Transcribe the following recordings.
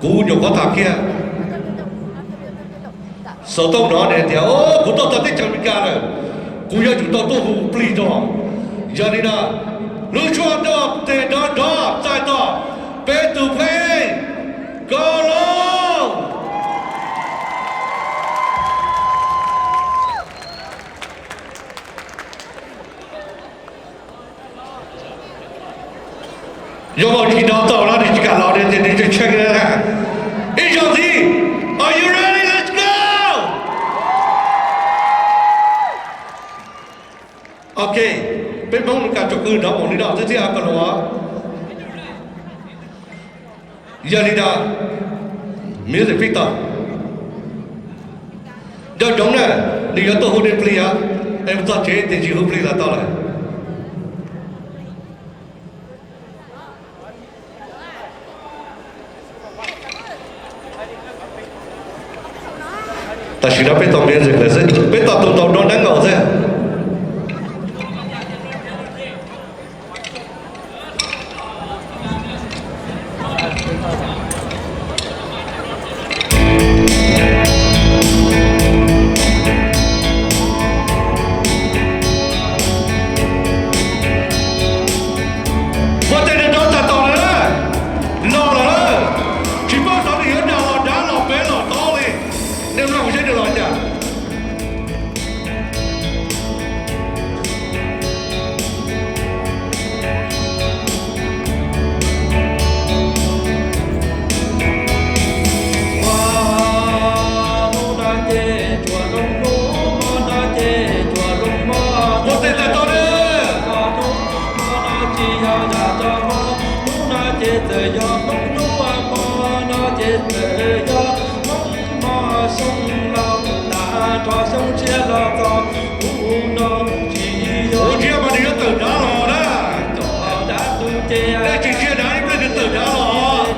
Kuv nyuam qhuav tham kiag xov tooj no tias, o, kuv tuaj txog teb chaws Amelikas lawm, kuv yuav tsum tau tuaj hu plig rau. Yog li no, lub suab nrov tes nrov nrov txais tos peb tus pheej Koj Looj. Yog ua tsis nrov tau no nws tsis kam los, nws tias nws tseem tshee na. Ib zaug ntxiv, are you ready? Let's go! Ok, peb Hmoob Amelikas tsoom kwv nrov npaum li no xwb thiab koj los. Yog li no, music pib tau. Nco ntsoov na, nws yuav tuaj hu nej plig os, es mus txog tsev tiam sis hu plig los tau lawm. Tam sim no peb tau music lawm xwb, peb tau tus tau nrov neeb nkaus xwb. Ua tej neeg nrov tag tom lawm, los lawm, tsis paub xyov nws yuav nram los nrad los pem los tod li. Nej mloog seb nws los cas. Ua tej tag tom na. Ua ntsia mas nws yuav tawm nrad los na. Nej tsis ntsia nrad ib pliag nws tawm nrad los.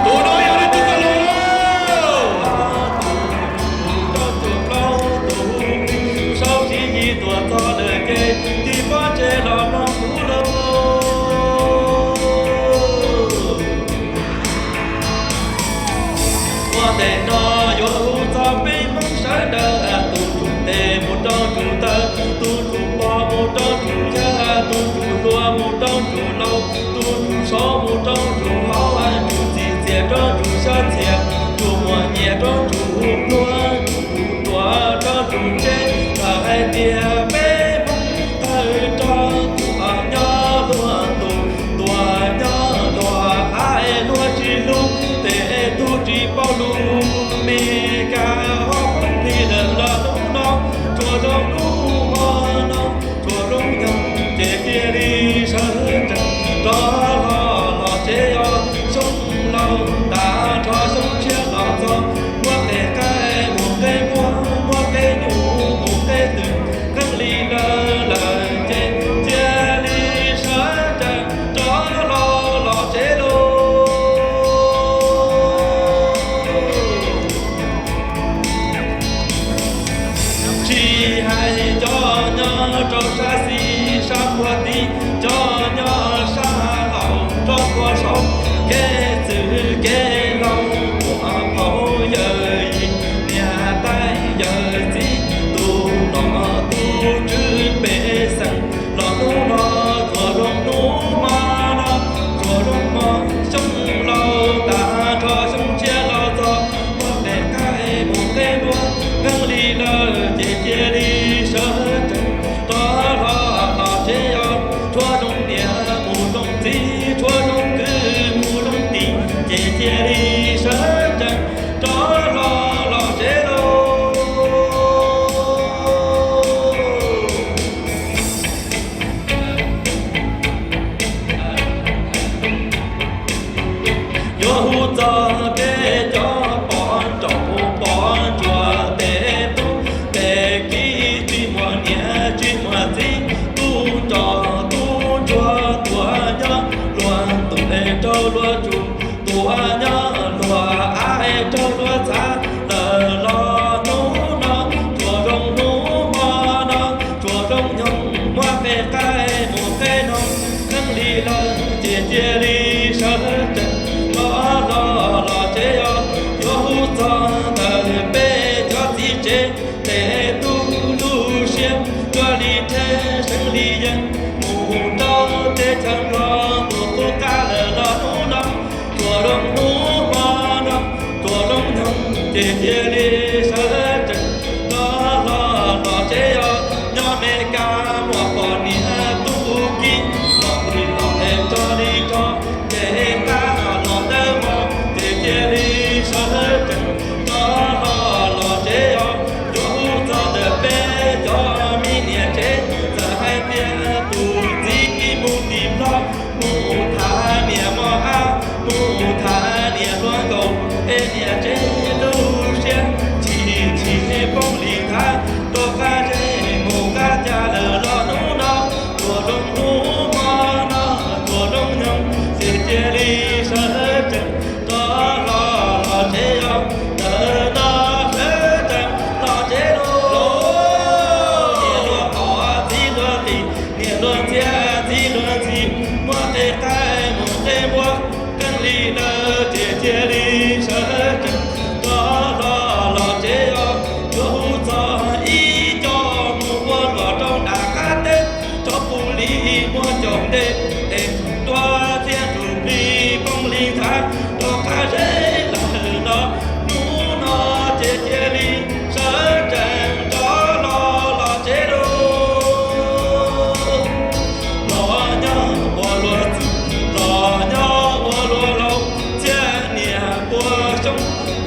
Tus no yog nej tus tau los. Ua ntej no yuav hu txog peb Hmoob sawv daws, tus tsum tes mus rau tsum taw, tus tsum pog mus rau tsum yawg, tus tsum hluas mus rau tsum laus, tus tsum saud mus rau tsum hauv, tsum txiv txias rau tsum xyov txias, tsum muaj nyias rau tsum pluag, tsum ruam rau tsum ntse, txawm hais tias peb Hmoob tawg rog tuaj nyob luag tus, tuaj nyob luag av luag tsis hlub, tes tub tsis paub lus, Meskas ob peb plig lawm los hnub no, tsuas zoo hnub hmo no, tsuas zoo nyoog ces cia li sawv tsees rov hlo los tsev os. Xyoo laus tas nrho xyoo tshiab los txog, muab qe qaib mus qe npuag, muab qe nyuj mus qe twm, qee li lawm lawm ces cia li sawv tsees rov hlo los tsev lauj. Tsis hais cov nyob rau sab xis sab puag tid, cov nyob sab laug rau puag saud, kev txwv kev laus, muam phauj yawm yij, niam tais yawm txiv, tus nom tus tswv pej xeem, los hnub no tsuas zoo hnub hmo no, tsuas zoo hmo, xyoo laus tas nrho xyoo tshiab los txog, muab qe qaib mus qe npuag, qee li lawm ces cia li sawv tsees rov hlo los tsev os. Tshuav zoo niam mus zoo txiv, tshuav zoo kwv mus zoo tij, ces cia li sawv tsees rov hlo los tsev lauj. Yuav hu txog peb cov pov nraum pov ntsuam tes tub tes kiv, tsis muaj niam tsis muaj txiv, tub nrog tub ntsuag tuaj nyob luag tus es rau luag tsum, tuaj nyob luag av es rau luag txhav, lawm los hnub no tsuas zoo hnub hmo no, tsuas zoo nyoog muab qe qaib mus qe noog, qee li lawm ces Cia li sawv tsees rov hlo los tsev os, yuav hu txog ntawm peb cov txiv tsev, tes tub lub siab cuag li rhe seev li yees mus rau teb chaws Nplog mus qub qab lawm los hnub no, txuas loo hnub hmo no, txuas loo nyoog ces cia li sawv tsees rov hlo los tsev os. Nyob Meskas muaj poj niam tub ki los li los es tso li tso, ces qab los ntawm hmo ces cia li sawv tsees rov hlo los tsev os. Yuav hu txog ntawm peb cov me niam tsev, txawm hais tias tus txiv mus tim Nplog mus tham niam mos ab, mus tham niam hluas nkauj, es niam tsev lub siab chim chim poob li nthav, rau qab zej mus qab ca lawm los hnub no, txuas loo hnub hmo no, txuas loo nyoog ces cia li sawv tsees rov hlo los tsev os. Ntawm no sawv tsees los tsev lauj. Niam hluas qos txiv hluas qis, niam hluas ntxhiab txiv hluas ntxhi, muab qe qaib mus qe npua, qee li lawm ces cia li sawv tsees rov hlo los tsev os. Yuav hu txog ib co mus ua luam rau nram qab teb, rau pus li muaj caum ntej, es dua thiab tus plig poob li nthav, rau qab zej lawm no, hnub no ces cia li sawv tsees rov hlo los tsev lauj. Los nyob ua luag txwj, los nyob ua luag laus, txhiab niam pua xyoo,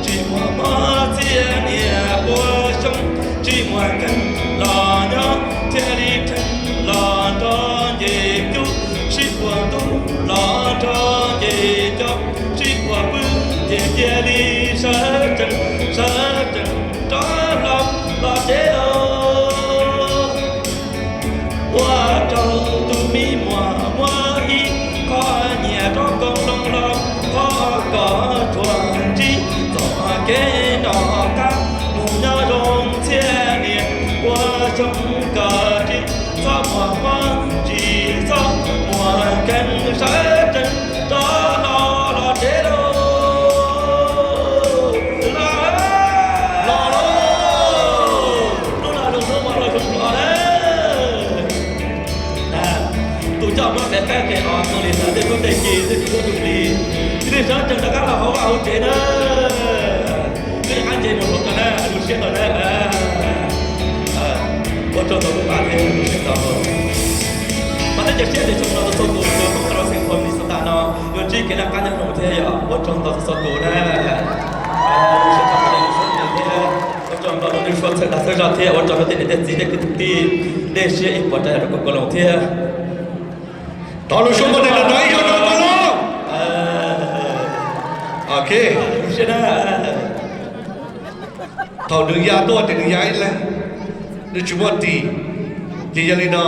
tsis muaj mob txhiab niam pua xyoo, tsis muaj nkeeg los nyob thiaj li rhees, los nrog nce cub, sib puag ntuj los nrog nce cov, sib puag pw ces cia li sawv tsees, sawv tsees rov hlo los tsev lauj. Ua rau tus me muam muab ib qho nyiam rov koom loo los, qhov kom tsuag ntsib txoj kev noj qab mus nyob zoo txhiab niam ua xyoo kom ris, txhob muaj mob ntsis, txhob muaj nkeeg, sawv tsees rov hlo los tsev lauj. Los lauj, hnub no zoo hnub mas los zoo los na. Tus coj muab pem qab qe os, tus li xav tej tub tej ki tej tub tus li, cia li sawv tsees rov qab los hauv vaj hauv tsev na. Peb qab nce mus hauv tsev na, zoo siab ntau na. Ua tsaug ntau lub pab thiab, zoo siab ntau. Mas teb chaws siab tias xyoo no txhua tus txhua tus los xeem Minnesota no yuav ntsib kev noj qab nyob zoo thiab yom. Ua tsaug ntau txhua tus na. Zoo siab ntau thiab, ua tsaug ntau rau nej suav txhawb dag txhawb zog thiab ua tsaug rau tej niam tej txiv tej kwv tij, nej siab ib puas rau yam rau kuv Koos Loos thiab. Thov lus suab muaj tes los rau ib zaug rau Koos Loos. Ok. Thaum nws ya tuaj ces nws ya ib leeg, nws tsis muaj tis, ces yog li no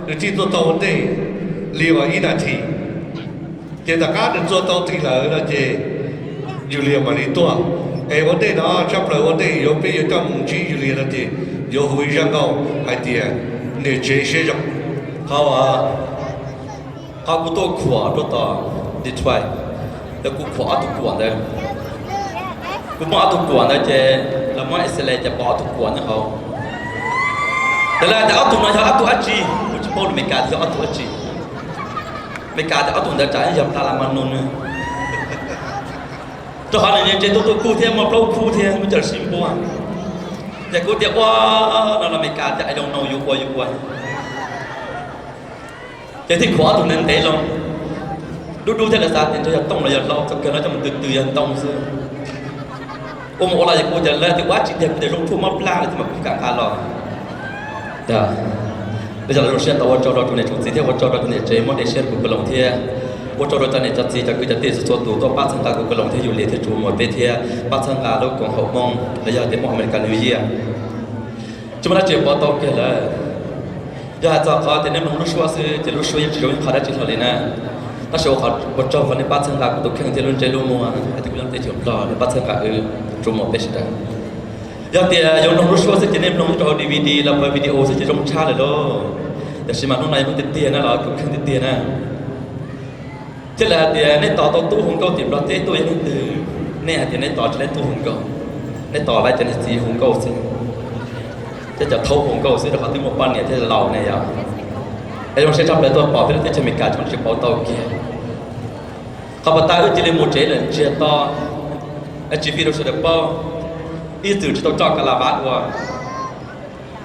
nws thiaj tuaj tau ua ntej li uas ib nas this. Ces tom qab nws txua tau tis lawm no ces Julia mam li tuaj. Es ua ntej no tshaj plaws ua ntej yuav peb yuav coj mus ntsib Julia no ces yuav hu ib zaj nkauj hais tias niam tsev siab zoo. Qhov, qhov kuv tuaj khuam rau tom Detroit, yog kuv khuam ob tug kuam ntawd. Kuv muab ob tug kuam ntawd ces los muab X-ray ces pom ob tug kuam nyob hauv. Ces lawv tias ob tug no yog ob tug dab tsi, kuv tsis paub lus Meskas tias yog ob tug dab tsi. Meskas tias ob tug ntawd tsam yog pla la ma nus. Rau qhov nws niam tsev tuaj tuaj kuj thiab muaj plaub khub thiab muaj cov sib npuab. Ces kuv tias ua no los Meskas tias I don't know, yuav ua yuav ua. Ces thiaj khuam ob tug ntev ntev loo, dub dub thiab lawv xav tias ntshe yog tooj los yog hlau, txoj kawg no coj mus tw tw yog ntoo xwb. Ua mus ua los ces kuv tias lawv tias ua dab tsi tiag, kuv tias zoo tshuaj mob plab lawm thiab mas kuv kam nqa los. Yog li zoo siab tau ua tsaug rau tus niam tsoom txiv thiab ua tsaug rau tus niam tsev muab dej siab rau kuv Koos Loos thiab ua tsaug rau cov niam cov txiv cov kwv cov tij txhua txhua tus tuaj pab txhawb nqa kuv Koos Loos thiab Yus Lias thiab tsuas muaj peb thiab pab txhawb nqa lub koom haum Hmoob los yog tias muaj American New Year. Tsis muaj dab tsi pov tau kiag lawm. Yog hais txog qhov tias nej mloog lub suab xwb ces lub suab yeej tsis zoo ib qho dab tsi hlo li na. Tab sis ua qhov ua tsaug qhov nej pab txhawb nqa kuv tus kheej thiab lub ntsej lub muag hais tias kuv nyob teb chaws Nplog nej pab txhawb nqa wb tsuas muaj peb sawv daws. Yog tias yuav mloog lub suab xwb ces nej mloog rau hauv D V D los pas video xwb ces zoo tshaj lawm lauj. Tiam sis mas hnub no yog hnub tiag tiag na los tus kheej tiag tiag na. Thiab lawv hais tias nej tos tau tub hu nkauj tim Nplog teb tuaj yog leej twg? Nej hais tias nej tos tsis tau tub hu nkauj, nej tos lawv cov niam txiv hu nkauj xwb, thiab cov thaub hu nkauj xwb, rau qhov twb muaj poj niam thiab laus ne yom. Es zoo siab tshaj plaws tuaj pom peb lub teb chaws Amelikas tseem tsis pauv tau kiag. Qhov pas tas wb cia li mus tsev lawm ntsiag to, tsis fij rau sawv daws paub, ib txwm tsis tau tso kas las vav dua.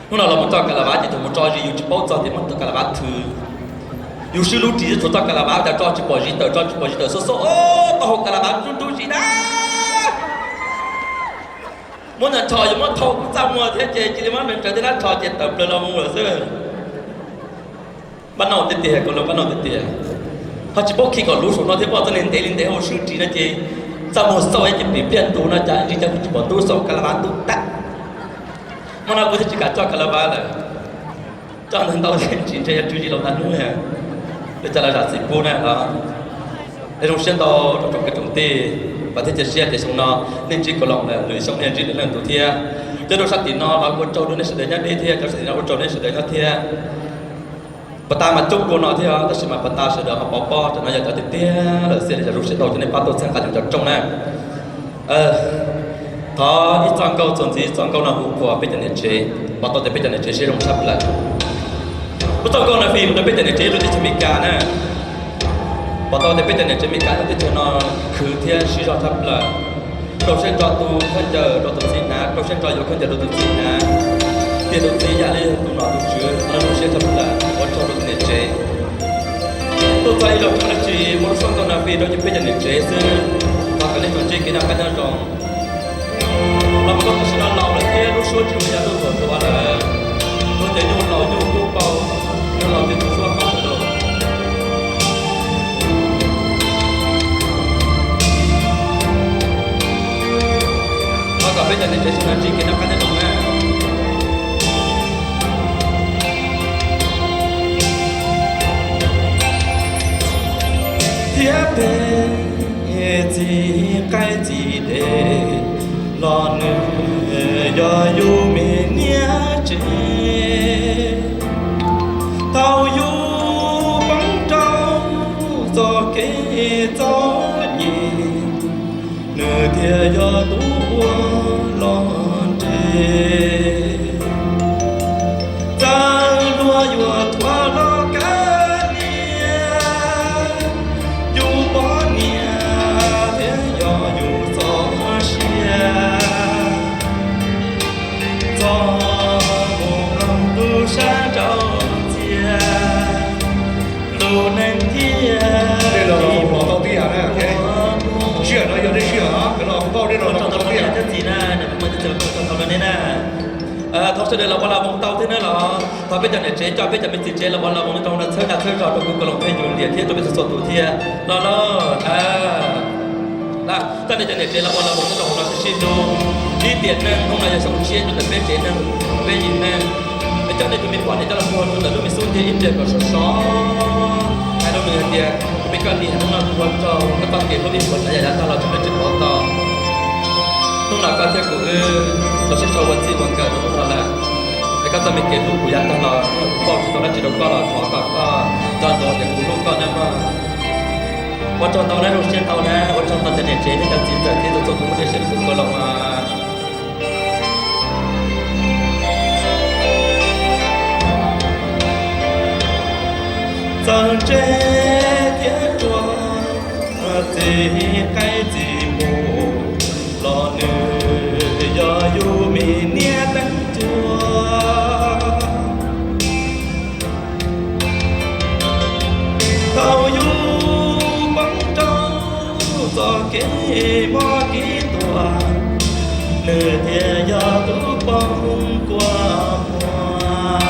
Hnub no los mus tso kas las vav ces thaum mus tso zis yus tsis paub txog tias muab tso kas las vav thwv. Yus swb lub ris txhua tso kas las vav cas tso tsis pom zis tawm, tso tsis pom zis tawm, xub xub tau hauv kas las vav nrub nrub zis na. Muab ntawm tsho yuav muab thau kuv txaj muag thiab ces cia li muab nws rawv tej nab tsho ces tawm plaws los mus lawm xwb. Pab nauj tiag tiag, koj lub pab nauj tiag tias, ho tsis paub khi kom luv saum no thiab, poj txoj niag ntev li ntev hauv swb ris no ces txaj muag xauj ces pim pliaj ntu no cas ntsis cas kuv tsis pom tub xauj kas las vav ntub tag. Hmo no kuv thiaj tsis kam tso kas las vav lawm. Tso ntau ntau thiab tsis ntshe yuav tswv zis los tag hnub. Li cas los zam txim pub na los. Es zoo siab ntau rau tsoom kwv tsoom tij, vam thiab cia siab tias xyoo no nej ntsib Koos Loos lwm xyoo nej ntsib lwm leej tus thiab. Cov rau sab tim no los ua tsaug rau nej sawv daws nyob deb thiab, cov sab tim no ua tsaug nej sawv daws nyob thiab. Pas tas mas coob dua no thiab tab sis mas pas tas sawv daws ho pov pob rau no yog cov tiag tiag lawm xwb li. Zoo siab ntau cov nej pab tuaj txhawb nqa cov rooj na. Thov ib txoj nkauj txuas ntxiv, txoj nkauj no hu qhuas peb cov niam tsev, pom tau tias peb cov niam tsev siab zoo tshaj plaws. Ua txoj nkauj no fij mus rau peb cov niam tsev lub teb chaws Amelikas na. Pom tau tias peb cov niam tsev Amelikas lub teb chaws no khwv thiab sib zog tshaj plaws. Rau siab ntso tu khaub ncaws rau tus txiv hnav, rau siab ntso yuav khaub ncaws rau tus txiv hnav, tias tus txiv yam li tus nom tus tswv, rau siab tshaj plaws, ua tsaug rau tus niam tsev. Tuaj txog ib zaug tsis muaj lub txoj nkauj no fij rau peb cov niam tsev xwb, thov kom nej tsuas ntsib kev noj qab nyob zoo. Los mus txog tam sim no laus lawm thiab lub suab tsis muaj yav tuaj thuam tua lawm, ua ces nyuj laus nyuj kub paug, nyuj laus twb tu suab paug lawm. Thov kom peb cov niam tsev sawv daws ntsib kev noj qab nyob zoo na. Thiab peb txiv qaib txiv de los nws yog yus me niam tsev. Thaum yus poob rau txoj kev txom nyem, nws thiaj yog tus ua los nres. Txawm luag yuav thuam los kav liam, yus poj niam thiaj yog yus txoj sia. Txoj mus mloog tus sab nraud txias, lus neeg thiaj li los tau tib yam na. Sij hawm no yog nej sij hawm, los hu nkauj nej los tau tib yam. Thov sawv daws los ua las voos tau thiab na los. Thov peb cov niam tsev coj peb cov me txiv tsev los ua las voos rau hauv no txhawb dag txhawb zog rau kuv Koos Loos thiab yus liam thiab rau peb txhua txhua tus thiab los lauj. Coj nej cov niam tsev los ua las voos nyob rau hauv no sib sib hlub. Ib tiam neeg hnub no yog xyoo tshiab rau ntawm peb tsev neeg, peb yim neeg. Es coj nej tus me poj niam coj los puag rau ntawm lub me xub ntiag ib pliag kom sov sov. Hais rau nws hais tias, kuv me koj niam, hnub no kuv ua tsaug koj txoj kev hlub ib puas tsav yam yav tag los tseem peb tseem pov tau. Hnub no koj thiab kuv wb los sib sau ua txij ua nkawm rau hnub no lawm. Es koj txoj me kev hlub kuv yav tag los kuv pauj tsis tau dab tsi rau koj los thov kom koj nco ntsoov tias kuv hlub koj nawb mog. Ua tsaug ntau na, zoo siab ntau na, ua tsaug ntau cov niam tsev thiab cov txiv ntxawm thiab txhua txhua tus muaj dej siab hlub kuv Koos Loos mas. Txawm ntse thiab ruam, txiv qaib txiv npum los nws yog yus me niam teeb cua. Thaum yus poob rau txoj kev mob kev tuag, nws thiaj yog tus poob kua muag.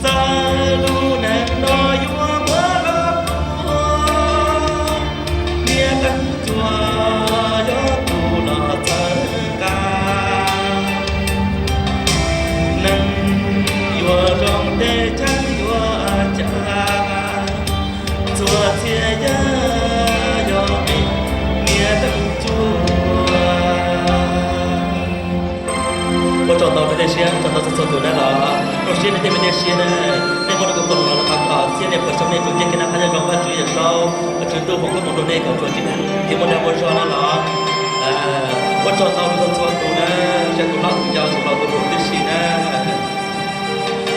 Txawm lub neej no yuav muab los puag, niam teeb cua yog tus los txhawb nqa. Neeg yuav zoo tej tseeb yuav cas, txhua txhia yam yog vim niam teeb cua. Ua tsaug ntau rau nej siab, tsaug ntau txhua txhua tus na los. Zoo siab nej tej me tej siab na, nej muab rau kuv Koos Loos los qhov kom txhia niam puas xyoo nej tsuas ntsib kev noj qab nyob zoo, Vajtswv Foom koob hmoov rau nej kom tsuas tsis muaj dag muaj zog na los. Ua tsaug ntau rau txhua tus na, txhua tus hlob tus yau tus laus tus hluas tib si na.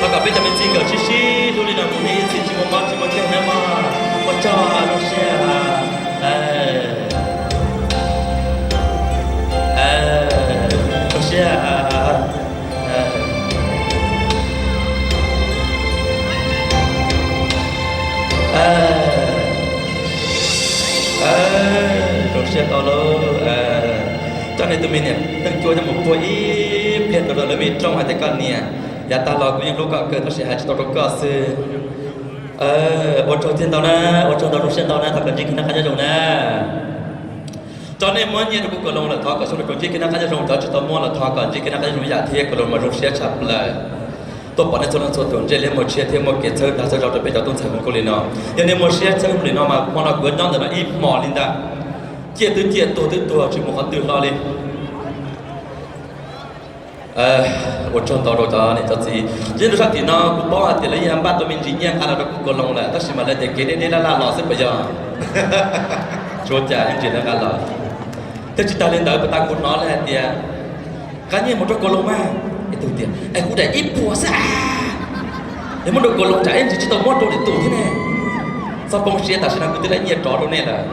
Thov kom peb cov me txiv nkawm sib sib hlub li no mus nej ib txhis tsis muaj mob tsis muaj nkeeg na mog. Ua tsaug, zoo siab. Zoo siab. Zoo siab tau lauj. Coj nej tus me niam teej cuab coj mus puag ib pliag rau lawv me rooj hais tias koj niam, yav tag los kuv yeej hlub koj kawg tab sis hais tsis tau rau koj xwb. Ua tsaug thiab ntau na, ua tsaug ntau, zoo siab ntau na, thov kom ntsib kev noj qab nyob zoo na. Cov nej muab nyiaj rau kuv Kaus Loos lawm thov kom xyoo no tsuas ntsib kev noj qab nyob zoo, cov tsis tau muab los thov kom ntsib kev noj qab nyob zoo ib yam thiab, Kaus Loos mas zoo siab tshaj plaws. Tuaj pom nej txhua leej txhua tus ntsej liab muag tshiab thiab muaj kev txhawb dag txhawb zog rau peb cov tub ntxhais Hmoob Kauj Lim no. Yog nej muaj siab txhawb li no mas hmo no kuv nyob ntawm no ib hmos li ntag. Ciaj twb ciaj, tuag twb tuag, tsis mus qhov twg hlo li. Ua tsaug ntau rau cov niam cov txiv. Ces rau sab tim no kuv paub hais tias lawv yeej npaj tau me ntsis nyiaj nqa los rau kuv Kaus Loos lawm tab sis mas lawv tias kev deb deb laj laj los xwb puas yog? Tsis ua cas, ib ntsis lawv nqa los. Thiab tsis tag li ntawd puas tas kuv hnov lawv hais tias nqa nyiaj mus rau Kaus Loos mas, es kuv daim ib puas xwb a, es muab rau Kaus Loos tsam ib ntsis tsis tau muab rau lwm tus thiab ne. Txhob poob siab, tam sim no kuv twb laij nyiaj rov rau nej lawm.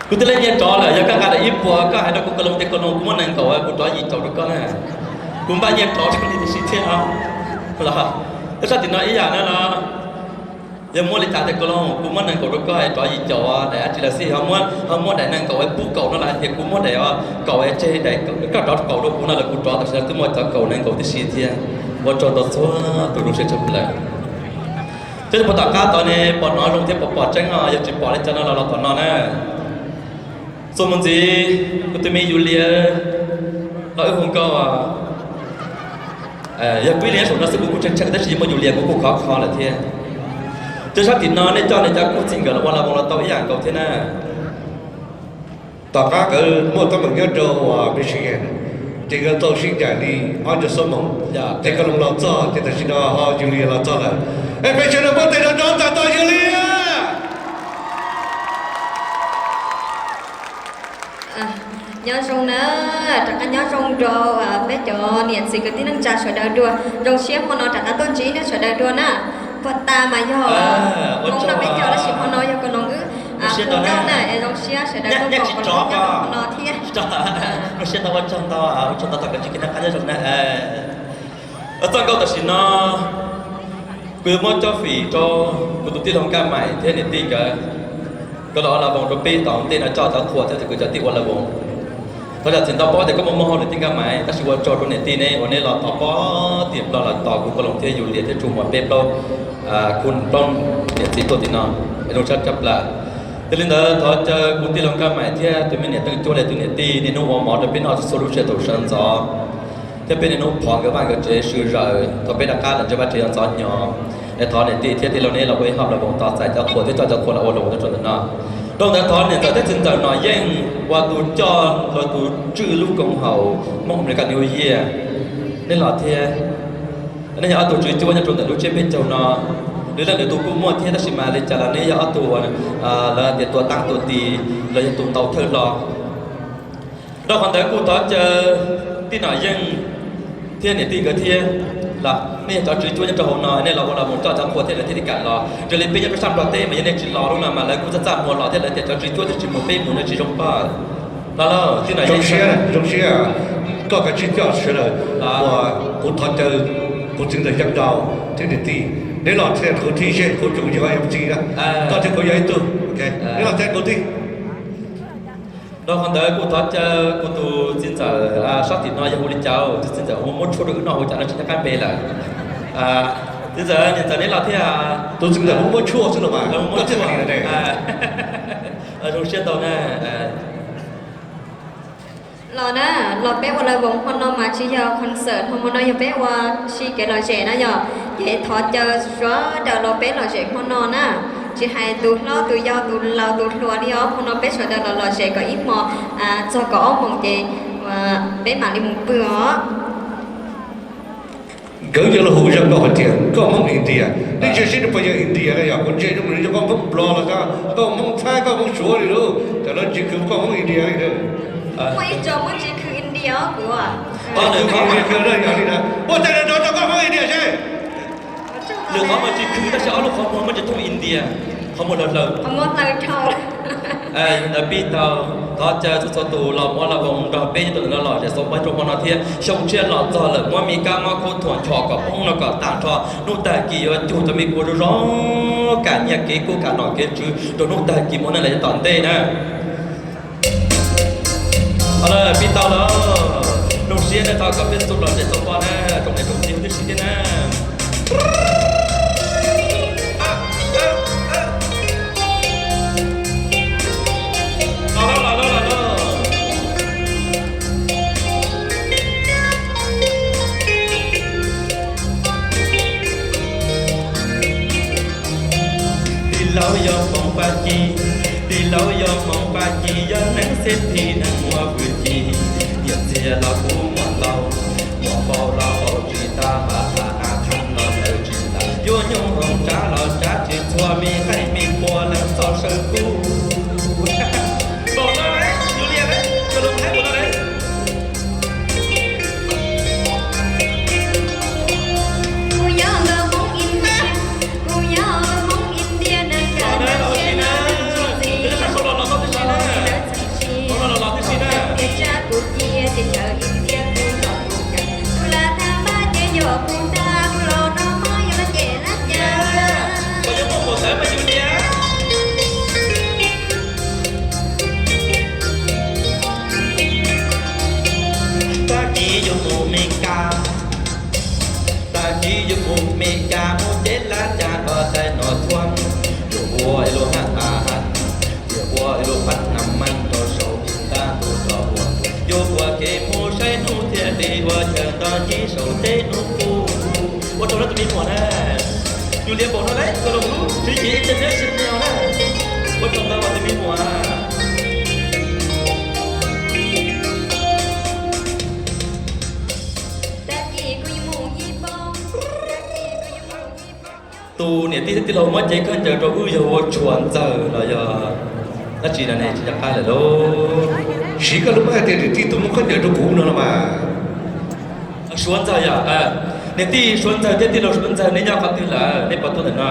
Kuv twb laij nyiaj rov lawm, yog koj nqa daim ib puas koj hais rau kuv Kaus Loos tias Kaus Loos kuv muab nees nkaum kuv rov yim caum rau koj na. Kuv npaj nyiaj rov rau nej tiam sis thiab no los, tab sab tim no ib yam na los. Yog muab li cas tias Kaus Loos kuv muab nees nkaum rau koj es rov yim caum daim dab tsi los xij, ho muab daim nees nkaum pub kaum no los hais tias kuv muab daim kaum es tseg daim, koj rov kaum rau kuv no los kuv rov, tam sim no twb muaj cov kaum nees nkaum tib si thiab. Ua tsaug ntau txhua tus, zoo siab tshaj plaws. Cov puas tom qab tod ne, pom hnov zoo thiab puas pom tseeb no, yog tsis pom li cas no los los tom no na. Txuas mus ntxiv, kuv tus me Yus Lias los wb hu nkauj. Yog pib li nyob saum no xwb kuv kuj tshee tshee tab sis yog muaj Yus Lias kuv kuj khov kho lawm thiab. Cov sab tim no nej coj nej cov kuj txij nkawm los ua las voos los tau ib yam nkaus thiab na. Tom qab nkawd muaj teeb meem nyob rau Michigan, ces nkawd tau sib ncaim li ob nco xuab moos, ces Kaus Loos los txog, ces tam sim no ho Yus Lias los txog lawm. Es peb sawv daws npuaj tes nrov nrov txais tos Yus Lias. Nyob zoo na, rov qab nyob zoo rau peb cov niam txiv kwv tij neej tsa sawv daws dua. Zoo siab hmo no rov qab tuaj ntsib nej sawv daws dua na. Puag ta mas yog Hmoob no peb caug tab sis hmo no yog Kaus Loos wb hu nkauj na, es zoo siab sawv daws tuaj pom Kaus Loos nyob rau hmo no thiab. Zoo siab ntau, ua tsaug ntau, ua tsaug ntau, thov kom ntsib kev noj qab nyob zoo na. Txoj nkauj tam sim no kuv yuav muab cob fim rau kuv tus tij laug Nkaj Maim thiab niam tij nkawd. Nkawd los ua las voos rau peb tom ntej no, coj cov qhua thiab tus kwv cov tij ua las voos. Thov zam txim ntau, paub tias koj muaj muaj hauj lwm tij Nkaj Maim, tab sis ua tsaug rau niam tij neb uas neb los tos pem tim Nplog los tos kuv Kaus Loos thiab Yus Lias thiab Tsu Muas peb plaub, kuv plaub niam txiv tuaj tim no, zoo siab tshaj plaws. Yog li ntawd thov caw kuv tij laug Nkaj Maim thiab tus me niam Teej Cuab li tus niam tij niaj hnub ua mov rau peb noj txhua lub sij hawm thaum sawv ntxov, thiab peb niaj hnub phov nkawd vaj nkawd tsev sw zawm thaum peb rov qab los ntsia vaj tsev ntxov ntxov hnyo. Es thov niam tij thiab tij laug neb los ua ib hom las voos tos txais cov qhua thiab coj cov qhua los ua las voos tuaj rau ntawm no. Dhau ntawd thov niam ntxawm thiab txiv ntxawm Nom Yeej uas tus coj los tus tswj lub koom haum Hmoob Amelikas New Year, neb los thiab. Neb yog ob tug tswv cuab nyob rau ntawm lub tsiab peb caug no. Lwm leej lwm tus kuj muaj thiab tab sis mas li cas los neb yog ob tug uas lawv tias tua taab tua ti los yog tus ntaus thawj hlo. Dhau qhov ntawd kuj thov caw tij Nom Yeej thiab niam tij nkawd thiab los nej yog cov tswv cuab nyob rau hauv no, nej los ua las voos coj cov qhua thiab lawv thiaj li kam los. Raws li peb nyob rau sab Nplog teb mas yog nej tsis los lub no mas lawv kuj txaj txaj muag los thiab, lawv tias cov tswv cuab twb tsis mus peb mus no tsis zoo pog. Los lauj, tij Nom Yeej. Zoo siab, koj kav tsij coj sawv daws uas kuv thov caw kuv txiv ntxawm Yeej Nraus thiab niam tij, neb los thiab kuv thiaj seb kuv tseem yog M C na, koj thiab kuv yog ib tug, neb los thiab kuv thiab. Dhau qhov ntawd kuj thov caw kuv tus txiv ntxawm sab tim no yog hu li cas, tus txiv ntxawm muab tshuaj rau wb noj ua cas no tsis nyob qab npe lawm. Txiv ntxawm, niam ntxawm neb los thiab. Tus txiv ntxawm muab muab tshuaj xwb los mas, muab tshuaj. Zoo siab ntau na. Los na, los peb ua las voos hmo no mas tsis yog concert, hmo no yog peb ua si kev lom zem na yom. Ces thov caw sawv daws los peb lom zem hmo no na. Tsis hais tus hlob tus yau tus laus tus hluas li os, hmo no peb sawv daws los lom zem kom ib hmos txog kaum ob moos ces peb mam li mus pw os. Nkawd yuav los hu zaj koj hais tias koj Hmoob India, nej ntsia seb nws puas yog India na yog, kuv ntsia zoo nws yog koj Hmoob Nplog los koj Hmoob Thaib koj Hmoob Suav li lauj, tam no tsis khwv koj Hmoob India li. Muaj ib co muab tsis khwv India kuv. Ua cas nws rov rau koj Hmoob India seb. Lwm qhov mas tsis khwv tab sis ob lub qhov muag muab tsis thooj India, qhov muag hlaws hlaws. Ntawd pib tau, thov caw txhua txhua tus los muab los koom nrog peb nyob rau ntawm no los zem xov pab rau hmo no thiab xyoo tshiab los txog lawm muab me kab mob khaub thuam nchos kom poob no kom tag nrho. Hnub tag kis yuav cug cov me kua zoo zoo, kam nyiaj kev kub kam nom kev tswv rau hnub tag kis muaj neej lawm yav tom ntej na. Pib tau lawm, zoo siab na, thov kom peb txhua tus los zem xov pab na, tsoom niam tsoom txiv huv tib si thiab na. Tij laug yog Hmoob Fab Kis, tij laug yog Hmoob Fab Kis, yog neeg xib phis neeg muaj hwj chim, nyiam txiag los kuj muaj ntau, muaj npaum los npaum tsis tag, mas tham nas tham no lawv tsis tas, yuav nyuj hoom tsab los tsab tsis txhua, me qaij me qhua leej txoj saw kub. Npaum no lawm, yus liam lawm, yus lus Thaib npaum no lawm. Kuv yog nkawd Hmoob India, kuv yog nkawd Hmoob India, neeg kam neeg siab neeg tsis txim, lawv txim tsis tau, tias tsab kuv cia ces chaw India kuv yog kuv kam, kuv lam tham mas ces yog kuv dag, kuv los no mob yus los ces lab cas. Tag kis yus mus Mes Kas, tag kis yus mus Mes Kas mus ces lab cas nrog tais no thuam, yus ua ib lub hab has, yus ua ib lub phab nas mas rau saum ntaj ntuj rau ua, yus ua kev mus saib hnub thiaj li ua chaw nto ncig saum teb hnub qub. Ua tsaug nawb tus me muam na, yus liam npaum no lawm, koj los lub tswv yim ib teg neb sim nyog na. Ua tsaug ntau tus me muam. Tus niam tij thiab tij laug muab cev khaub ncaws rau wb yog ua Suav Ntxawg los yog dab tsi no ne, tsis nco qab lawm lauj. Siv koj lub pab hais tias niam tij tus muab khaub ncaws rau kuv no los mas. Suav Ntxawg yog, niam tij Suav Ntxawg thiab tij laug Suav Ntxawg, neb nyob qhov twg lawm, neb puas tuaj ntawm no?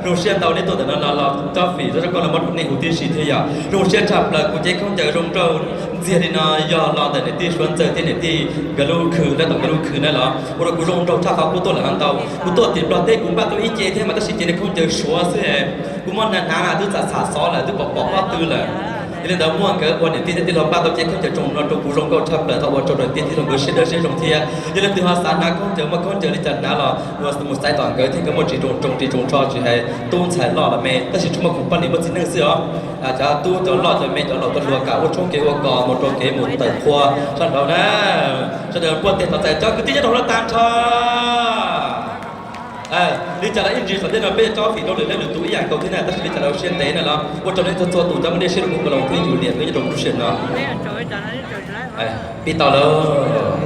Zoo siab ntau neb tuaj ntawm no los, los trophy, txoj koj los muab rau nej huv tib si thiab yog zoo siab tshaj plaws. Kuv cev khaub ncaws zoo nraug ntxiag li no yog los ntawm niam tij Suav Ntxawg thiab niam tij nkawd lub khw, lab tom nkawd lub khw na los ua rau kuv zoo nraug tshaj qhov kuv tuaj lawm ntau. Kuv tuaj tim Nplog teb kuv npaj tau ib ce thiab mas tab sis ces niag khaub ncaws Suav xwb, kuv muab hnav hnav mas twb txham txham xov lawm, twb pom pom pob tw lawm. Yog li ntawd muaj nkawd ua niam tij thiab tij laug npaj tau cev khaub ncaws zoo no rau kuv zoo nkauj tshaj plaws, thov ua rau niam tij tij laug nkawd siab dawb siab zoo thiab. Yog leej twg ho xav hnav khaub ncaws, muaj khaub ncaws li cas hnav los mus xaiv tom nkawd thiab, nkawd muaj tsis zoo, tsis zoo tsho tsis hais tub ntxhais loj los me, tab sis tsuas muaj khoom poj niam muaj txiv neej xwb os. Cov tub cov loj cov me cov laus cov hluas kam ua tshoob kev ua kos mus rau kev mus tawm qhua sab nraud na. Sawv daws puag teg tos txais cov kwv tij nyob rau hauv lawv tag nrho. Li cas los ib ntsis tom ntej no peb yuav tso fim rau lwm leej lwm tus ib yam nkaus thiab na, tab sis li cas los siab ntev na los ua rau nej txhua txhua tus cov muaj dej siab rau kuv Npawg Loos thiab yus liam peb nyob rau lub sij hawm no. Pib tau lawm.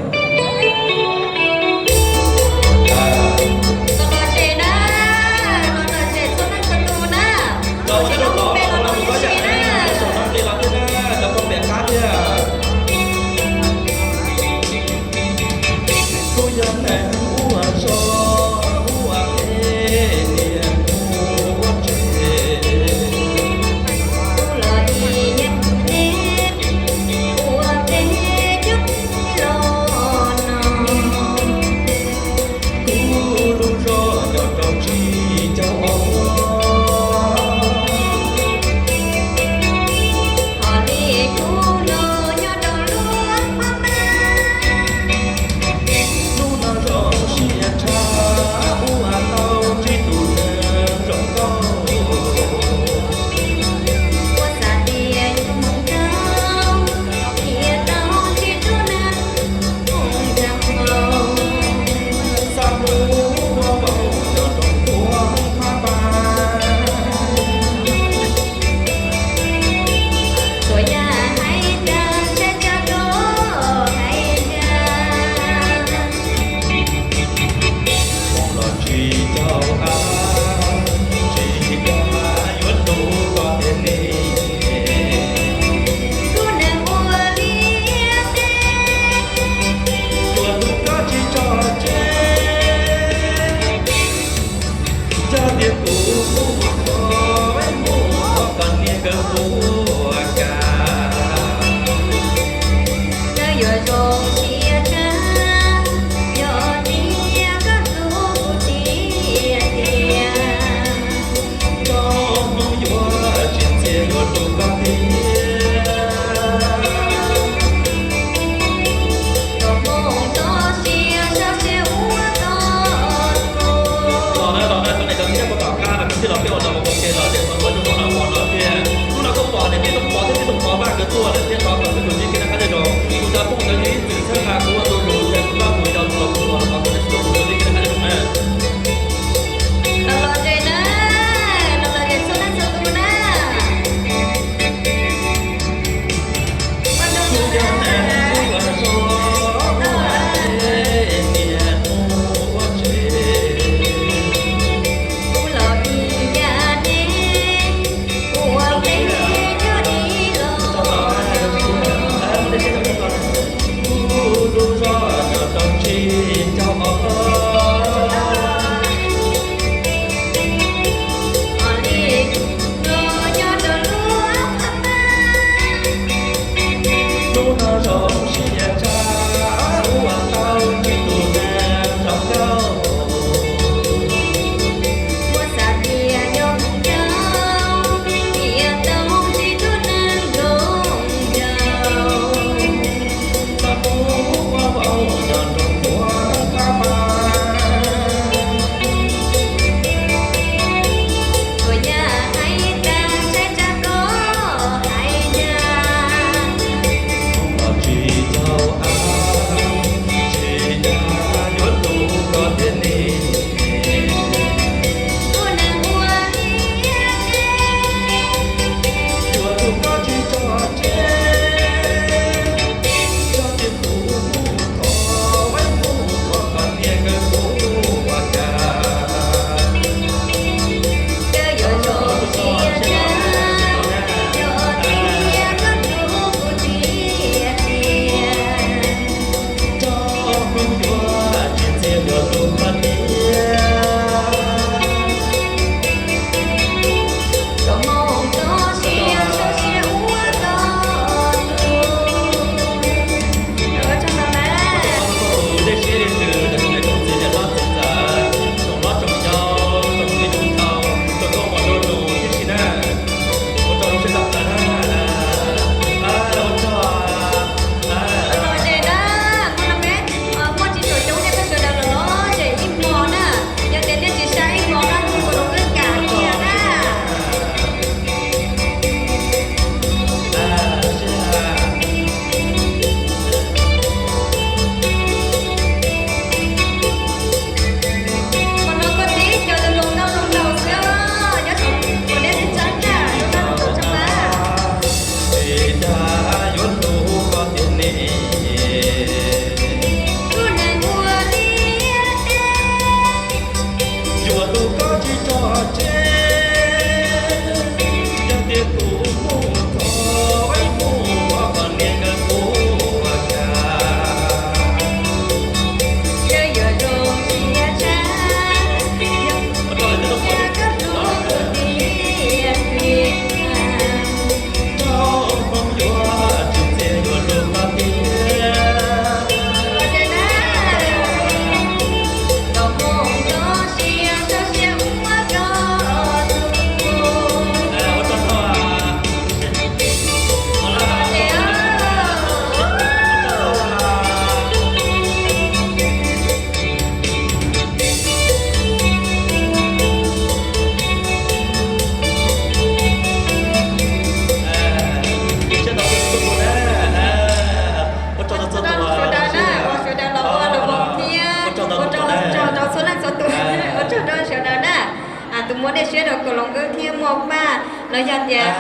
Los yog tias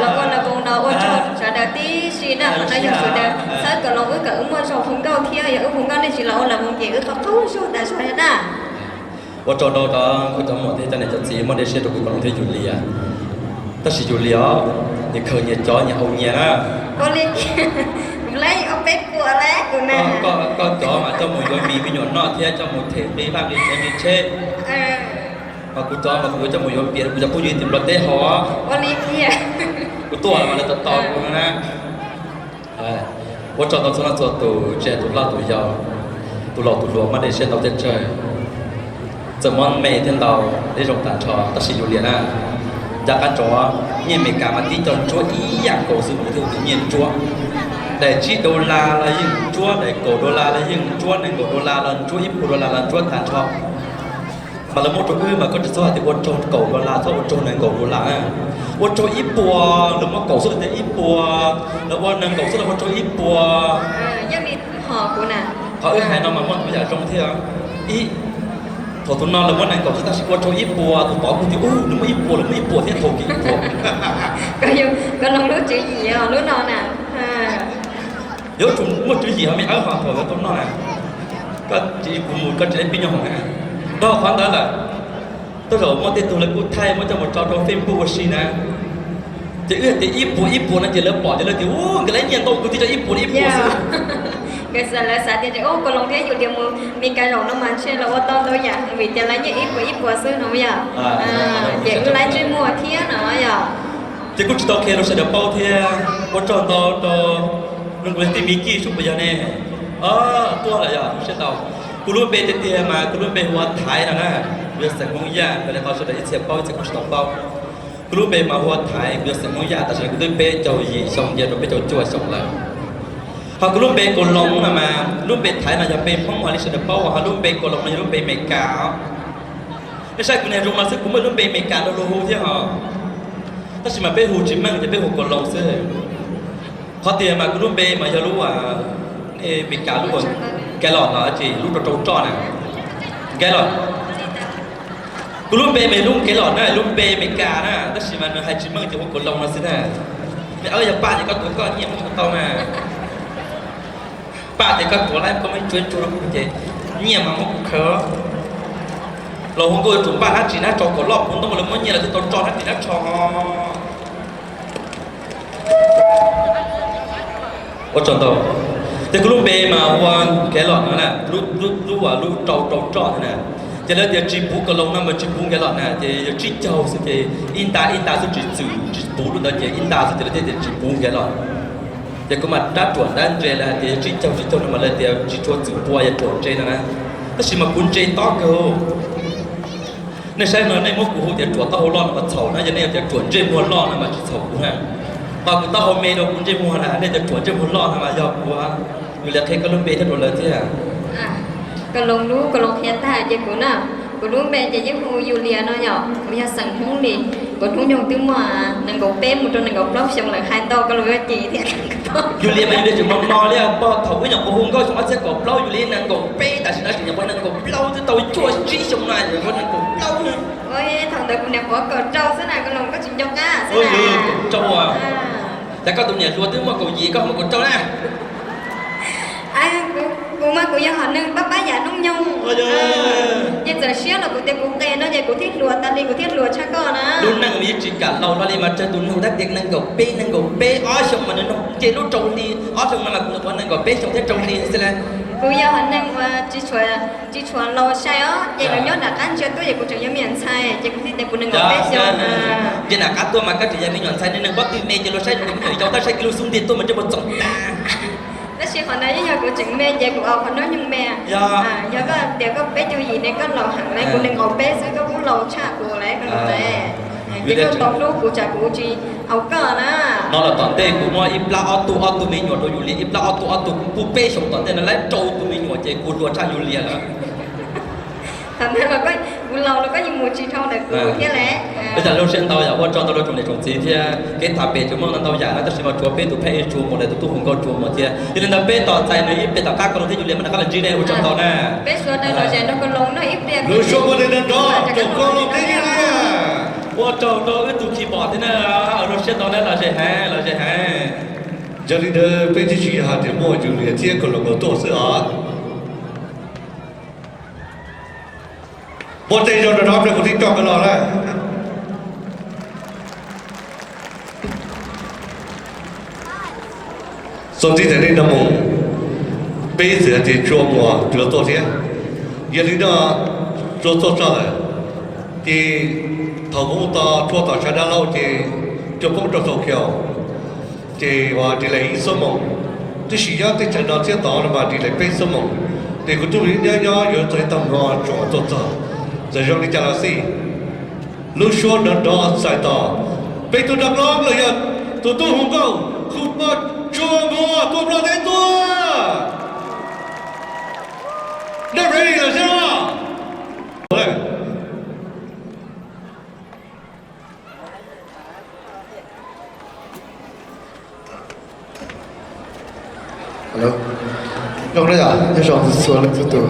los ua lawv voos no ua tsaug sawv daws tib si na, qhov no yog sawv daws txhawb kom los wb kom wb muaj zog hu nkauj thiab, yog wb hu nkauj nej tsis los ua lawv voos ces wb qhov qaug zog tas zog thiab na. Ua tsaug rau cov nkauj cov muam thiab cov niam cov txiv muaj dej siab rau kuv Koos Loos thiab Yus Lias. Tab sis Yus Lias os, nyias khaws nyias cov nyias haus nyias na. Ua li, kuv lab ua peb puas lab kuv na. Koj cov mas coj mus yuav mis me nyuam noj thiab coj mus them nqi vaj nqi tsev nqi tsheb. Mas kuv cov mas kuv yuav coj mus yuav pias rau kuv cov phooj ywg tim Nplog teb haus. Ua li tiag. Kuv tuaj los mas lawv tos tos kuv no na. Ua tsaug ntau txhua leej txhua tus, tsis hais tus hlob tus yau, tus laus tus hluas, muaj dej siab ntau thiab tsawg. Txawm muaj me thiab ntau, dej zoo tag nrho, tab sis Yus Lias na, ncaj qab ntsoov, nyiaj Amelikas mas tib co ntsuab ib yam nkaus xwb, mus thiaj tus nyiaj ntsuab. Daim tsib dollar los yeej ntsuab, daim kaum dollar los yeej ntsuab, nees nkaum dollar los ntsuab, ib puas dollar los ntsuab tag nrho. Mas lawv muab rau wb mas koj tsis txhob hais tias ua tsaug kaum dollar, txhob ua tsaug nees nkaum dollar na. Ua tsaug ib puas, lawv muab kaum xwb lawv tias ib puas, lawv ua nees nkaum xwb lawv ua tsaug ib puas. Qhov wb hais no mas muaj ntau yam zoo thiab. Ib, thaum tus no lawv muab nees nkaum xwb tab sis ua tsaug ib puas, tus tod kuj tias ub nws muaj ib puas, lawv muaj ib puas thiab thaum kis ib puas. Koj Loos lub tswv yim lub no na. Yuav tsum muaj tswv yim ho me ab ho thaum yuav tau noj na. Koj tsis kuv mus koj tsis pib nyob hoom na. Dhau qhov ntawd lawm, tej zaum muaj tej tug lawv kuj thaij muab coj mus tso rau Facebook ua si na. Ces wb hais tias ib puas ib puas no ces lawv pom ces lawv tias ub nkawd lab nyiaj ntau kuv thiaj tso ib puas ib puas xwb. Nkawd xav, lawv xav tias ub Koos Loos thiab Yus Lias mus Meskas zaum no mas ntshe los ua tau ntau yam vim tias lawv nyiaj ib puas ib puas xwb no yom. Ces wb lab ntsej muag thiab no yom. Ces kuj tsis tau qhia rau sawv daws paub thiab, ua tsaug ntau rau kuv tij Mis Kij sub puas yog ne. Tuaj lawm yog siab ntau. Kuv lub npe tiag tiag mas kuv lub npe hu ua Thaiv no na. Kuv yog xeem Hmoob Yaj, nkawd li qhov sawv daws ib txhia paub ib txhia kuj tsis tau paub. Kuv lub npe mas hu ua Thaiv, kuv yog xeem Hmoob Yaj, tam sim no kuv twb peb caug yim xyoo nce rau peb caug cuaj xyoo lawm. Ho kuv lub npe Koos Loos no mas lub npe Thaiv no yog npe Hmoob li sawv daws paub, ho lub npe Koos Loos no yog lub npe Amelikas. Nej saib kuv niag zoo no xwb kuv muaj lub npe Amelikas rau luag hu thiab ho. Tab sis mas peb hu tsis meej ces peb hu Koos Loos xwb. Qhov tiag mas kuv lub npe mas yog lub Amelikas lub Gaylord no ces lub rau rau roj na. Gaylord. Kuv lub npe mas lub Gaylord na, lub npe Amelikas na, tab sis mas nws hais tsis meej ces hu Koos Loos no xwb na. Me ab yog Paj ces koj tuav koj nyiaj muab kuv tau na. Paj tias koj tuav lawm koj muab tsuav tsuag rau kuv ces nyiaj mas muab kuv khaws. Los hu nkauj yuav tsum npaj hnab ris hnab tsho kom loj puv ntoob lawv muab nyiaj los thiaj tau tso hnab ris hnab tsho. Ua tsaug ntau. Ces kuv lub npe mas hu ua Gaylord no na, lub, lub, lub rau rau roj na. Ces lawv tias tsis puv Koos Loos no mas tsis puv Gaylord na, ces yog tsib caug xwb ces ib nta ib nta xwb tsis txwm tsis puv lub ntawd ces ib nta xwb ces lawv thiaj tias tsis puv Gaylord. Ces kuv mas rab ruam ntab ntse lawv hais tias yog tsib caug tsib caug no mas lawv tias tsis tshua txwm pua yog ruam ntse no na. Tab sis mas kuv ntse tob kawg. Nej saib no nej muab kuv hu tias ruam taub hau loj no mas txhaum na, yog nej tias ruam ntsej muag loj no mas tsis txhaum kuv na. Ho kuv taub hau me rau kuv ntsej muag na, nej tias ruam ntsej muag loj no mas yog kuv. Yus Lias qhia koj lub npe thiab rau lawv thiab. Koos Loos lub, Koos Loos qhia tag ces kuv na, kuv lub npe ces yeej hu Yus Lias no yom, kuv yog xeem Hmoob li. Kuv hnub nyoog twb muaj nees nkaum peb mus rau nees nkaum plaub xyoo lawm, hais ntau Koos Loos yuav cem thiab. Yus Lias mas Yus Lias tseem mos mos li pog, thaum wb nyuam qhuav hu nkauj xyoo ob txhiab kaum plaub Yus Lias nees nkaum peb, tam sim no tseem nyuam qhuav nees nkaum plaub twb tau cuaj tsib xyoo no nyuam qhuav nees nkaum plaub. Thaum ntawd kuv nyuam qhuav kaum rau xwb na Koos Loos, koj tsis nco qab xwb na. Kaum rau. Cas koj tus niam hluas twb muaj kaum yim koj muaj kaum rau na. Kuv mas kuv yog hom neeg pab pab yam hnub nyoog. Ces txawm siab los kuv tias kuv qes no ces kuv thiaj hluas tas li, kuv thiaj hluas tshaj koj na. Lub neej yeej tsis kam laus hlo li mas raug tus nug tab tias nees nkaum peb, nees nkaum peb ob xyoo mas nws nug nce lub rau hli, ob xyoo no mas kuv nyuam qhuav nees nkaum peb xyoo thiab rau hli xwb na. Kuv yog hom neeg uas tsis tshua, tsis tshua laus sai os, ces luag nyob nram qab ntsia tuaj ces kuv tseem yog me nyuam ntxhais ces kuv thiaj tias kuv nees nkaum peb xyoo. Ntsia nram qab tuaj mas koj tseem yog me nyuam ntxhais, neeg npab twg me ces luag saib luag tias me nyuam yaus, tab saib kiag lub xub ntiag tuaj mas ntsej muag txoov tag. Tab sis qhov ntawd yeej yog kuv tseem me ces kuv au qhov hnub nyoog me. Yog koj tias koj peb caug yim ne koj laus heev lawm, kuv nees nkaum peb xwb koj kuj laus tshaj kuv lawm. Ces koj tau hlub kuv tsam kuv tsis au koj na. No los tom ntej kuv muaj ib plab ob tug, ob tug me nyuam rau Yus Lias, ib plab ob tug, ob tug kuv pub peb xyoos tom ntej no lawv rau tus me nyuam ces kuv hluas tshaj Yus Lias lawm. Thaum ntawd los kuv laus los koj yeej mus tsis dhau ntawm kuv thiab lawm. Peb tas lub siab ntau yom, ua tsaug ntau rau tsoom niam tsoom txiv thiab kev tham pem tseem muaj ntau ntau yam na, tab sis mas tsuav peb tus phab ej tsuas mus lawm tus tub hu nkauj tsuas mus thiab. Yog li ntawd peb tos txais nws ib pliag tom qab Koos Loos thiab Yus Lias mas rov qab los ntsib nej, ua tsaug ntau na. Peb sawv daws los zem nrog Koos Loos noj ib pliag. Lub suab muaj li nrog Koos Loos thiab Yus Lias. Ua tsaug rau wb tus khi pom thiab na. Siab tau neb los ze heev, los ze heev. Yog li ntawd peb twb tsis yog hais tias muaj Juliet thiab Colombo tuaj xwb os. Muaj tej zoo rau no peb kuv tib coj nkawd los na. Txuas ntxiv tam li no mus, peb txawm hais tias Tsua Muas Tsua tuaj thiab. Yog li no Tsua tuaj tso lawm, ces thaum mus to Tsua tom sawv dab laug ces Tsua poob rau Tokyo, ces uas delay ib xuab moos. Tab sis nyob teb chaws no thiab tod no mas delay peb xuab moos. Ces kuv tub nyob nyob yuav txog ib tag hmo Tsua tuaj txog, txawm zoo li cas los xij. Lub suab nrov nrov txais tos peb tus nraug hlob los yog tus tub hu nkauj hu poj Tsua Muas tuaj Nplog teb tuaj. Nej ready lawm seb? Hello. Nyob zoo, nyob zoo txhua leej txhua tus.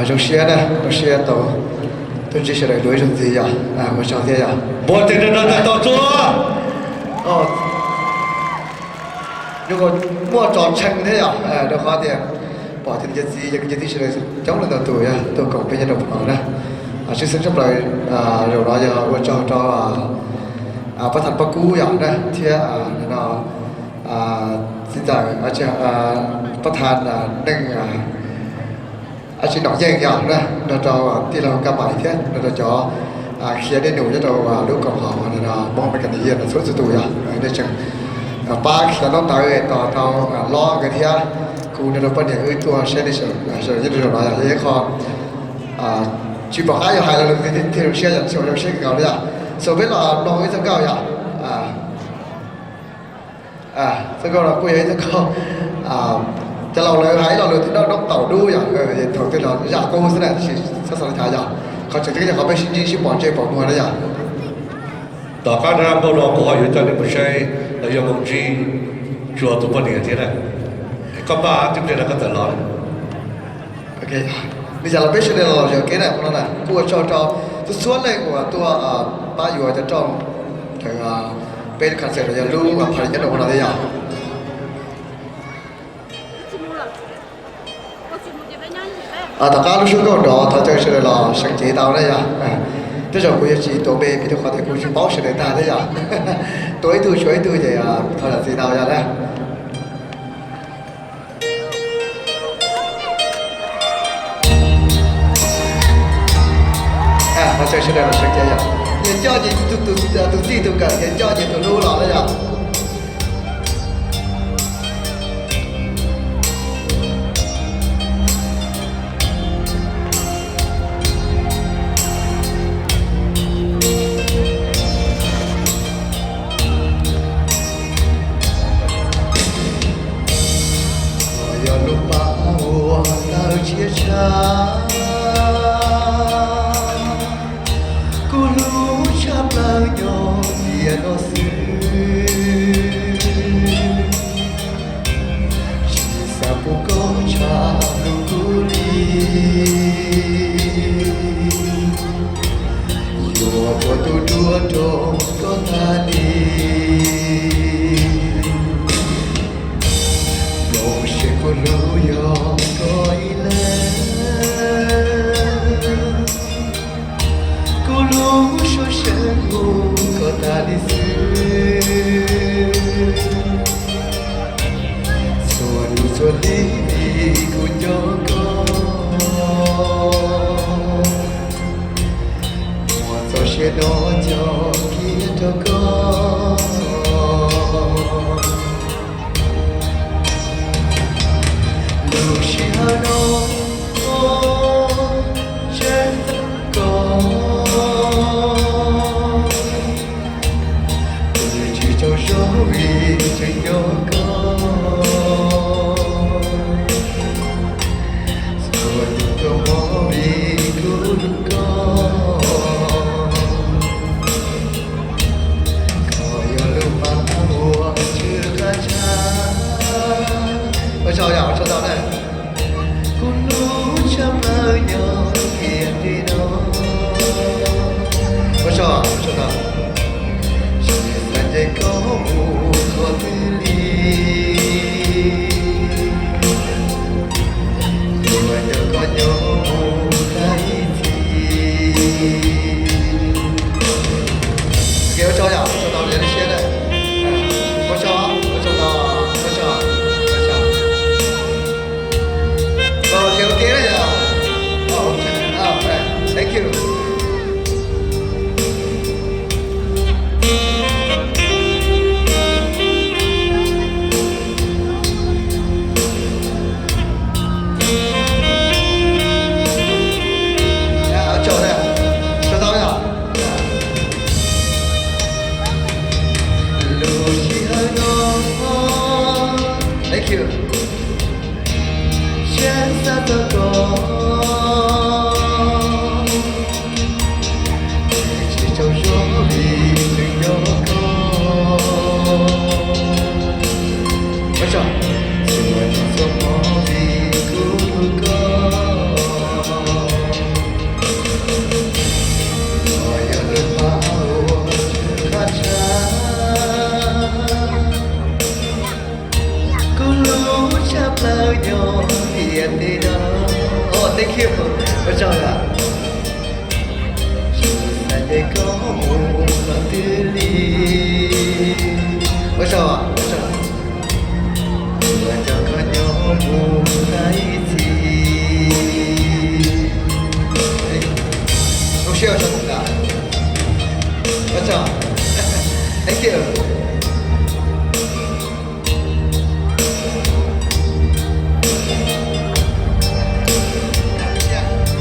Zoo siab na, zoo siab tau tuaj ntsib sawv daws dua ib zaug ntxiv yom. Ua tsaug thiab yom. Npuaj tes rau tau Tsua. Muaj tso tshee thiab yom, rau qhov tias pom cov niam cov txiv, cov kwv cov tij sawv daws coob leej ntau tus yog tuaj koom peb nyob rau hmo na. Tshwj xeeb tshaj plaws zaum no yog ua tsaug rau pab thas Paj Kub yom na, thiab no txiv ntxawm pab thas Neej, ab tsi Nom Yeej yom na, nrog rau tij laug Kab Mais thiab nrog rau cov khiav dej num nyob rau lub koom haum Hmoob Amelikas Nyiaj no txhua txhua tus yom, nej tseem pab khiav ntaub ntawv tos tau hlob nkawd thiab kuv nrog rau poj niam wb tuaj saib nej sawv daws nyob rau zaum no yog ib qho tsis pom qab yuav hais los thiaj zoo siab yom, tsis zoo siab kawg nkaus li yom. So peb los mloog ib txoj nkauj yom. Txoj nkauj no kuj yog ib txoj nkauj cov laus lawv hais ib lo lus tias noob taum dub yom, thaum twg los zaj qub xwb na, tab sis txhob xav li cas yom, qhov tseem ceeb yog qhov peb sib ntsib sib pom ntsej pom muag na yom. Tom qab no npauj no kuv ho yuav coj nej mus saib los yog mus ntsib Tsua tus poj niam thiab na. Koj pab tib pliag no koj tawm los. Li cas los peb sawv daws los yuam kev na, no na kuj ua tsaug rau txhua txhua leej uas tuaj pab yuav cov rooj ntawm peb lub concert los yog lub party nyob rau hmo no thiab yom. Tom qab lub suab nkauj nrov thov caw sawv daws los seev cev tau na yom. Tej zaum kuv yuav tsis tuav npe vim rau qhov tias kuv tsis paub sawv daws tag thiab yom. Tuav ib tug tshuav ib tug ces thov zam txim tau yom na. Thov caw sawv daws los seev cev yom. Nyias coj nyias tus txij tus nkawm, nyias coj nyias tus hlub los na yom. Yog lub paj uas ntawd tshiab tshaj, kuv hlub tshaj plaws nyob tiam no xwb. Tsis xav pub koj tshaj lub kub li, yuav ua tus duab rau koj tas li. Mloog seb kuv hlub yog koj ib leeg, kuv lub suab seev hu koj tas li xwb. Txhua hnub txhua hli kuv nco koj, muaj txoj sia no coj kiag rau koj. Lub sij hawm no tseem nco koj, tsis tsaug zog vim tseem nco koj. Txhua tus kua muag vim kuv hlub koj, koj yog lub paj uas tsw qab tshaj. Ua tsaug yom, ua tsaug ntau na. Kuv hlub tshaj plaws nyob tiam no. Ua tsaug, ua tsaug ntau. Tsis xav nce Thank you. Saib xav txog koj, tsis tsaug zog vim nws nco koj. Ua tsaug. Txhua txhua hmo vim kuv hlub koj, koj yog lub paj uas qhab tshaj. Kuv hlub tshaj plaws nyob tiaj teb no. Thank you. Ua tsaug yom. Xav ncaim koj mus qhov twg li. Ua tsaug, ua tsaug. Tsuas coj koj nyob mus tag ib txhis. Zoo siab ua tsaug ntau. Ua tsaug. Thank you.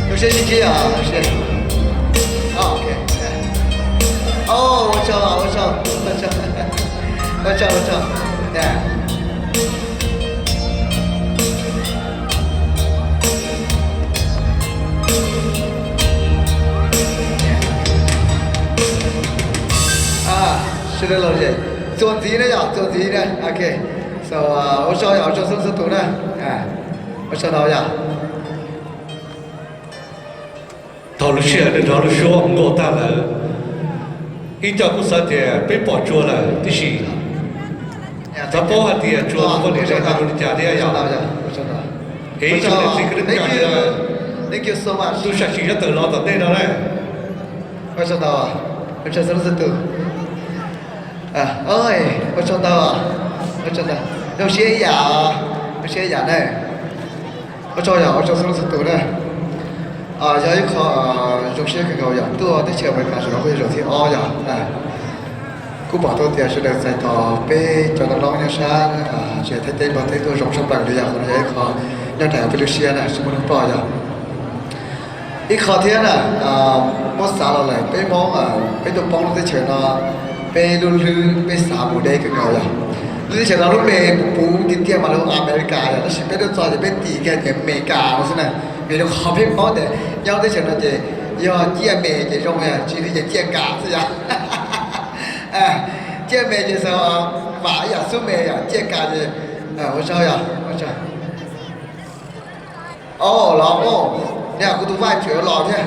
Zoo siab sib ntsib os, zoo siab. Ok. Ua tsaug, ua tsaug, ua tsaug, ua tsaug. Sawv daws los zem, txuas ntxiv na yom, txuas ntxiv na. Ok, so, ua tsaug yom, ua tsaug txhua txhua tus na. Ua tsaug ntau yom. Thaum lub sij hawm nws rov lub suab mus nkauj tag lawm, ib co kuj xav tias peb pom Tsua lawm tib si. Xav paub hais tias Tsua tus poj niam ne zoo li cas thiab yom. Es ib tsoom niam txiv kwv tij neej tsa sawv daws, tus sam sim sawv tawm los tom ntej no na. Ua tsaug ntau, ua tsaug ntau, ua tsaug ntau, zoo siab ib yam, zoo siab ib yam na. Ua tsaug yom, ua tsaug txhua leej txhua tus na. Yog ib qho zoo siab kawg nkaus yom, tuaj teb chaws Amelikas zaum no kuj yog zaum thib ob yom. Kuj pom tau tias sawv daws txais tos peb cov noob noob nyob sab tsev Thaib teb Nplog teb tuaj zoo tshaj plaws li yom, qhov no yog ib qho nyob rau peb lub siab na, tsis muaj neeg pom yom. Ib qho thiab na, muab xav los lawm peb Hmoob, peb tuaj poob lub teb chaws no, peb lub hlwb peb xav mus deb kawg nkaus yom. Lub teb chaws no lub npe puv puv tiag tiag mas lub Amelikas yom, tab sis peb tuaj txog ces peb tis kiag tias Meskas no xwb na. Vim rau qhov peb paub tias nyob lub teb chaws no ces yog ciaj Mes ces zoo, tsis li ces ciaj Kas xwb yom. Ciaj Mes ces xav vam ib yam xub me yom, ciaj Kas ces ua tsaug yom, ua tsaug. Os, los os, niag kuv tus vaj tseem los thiab,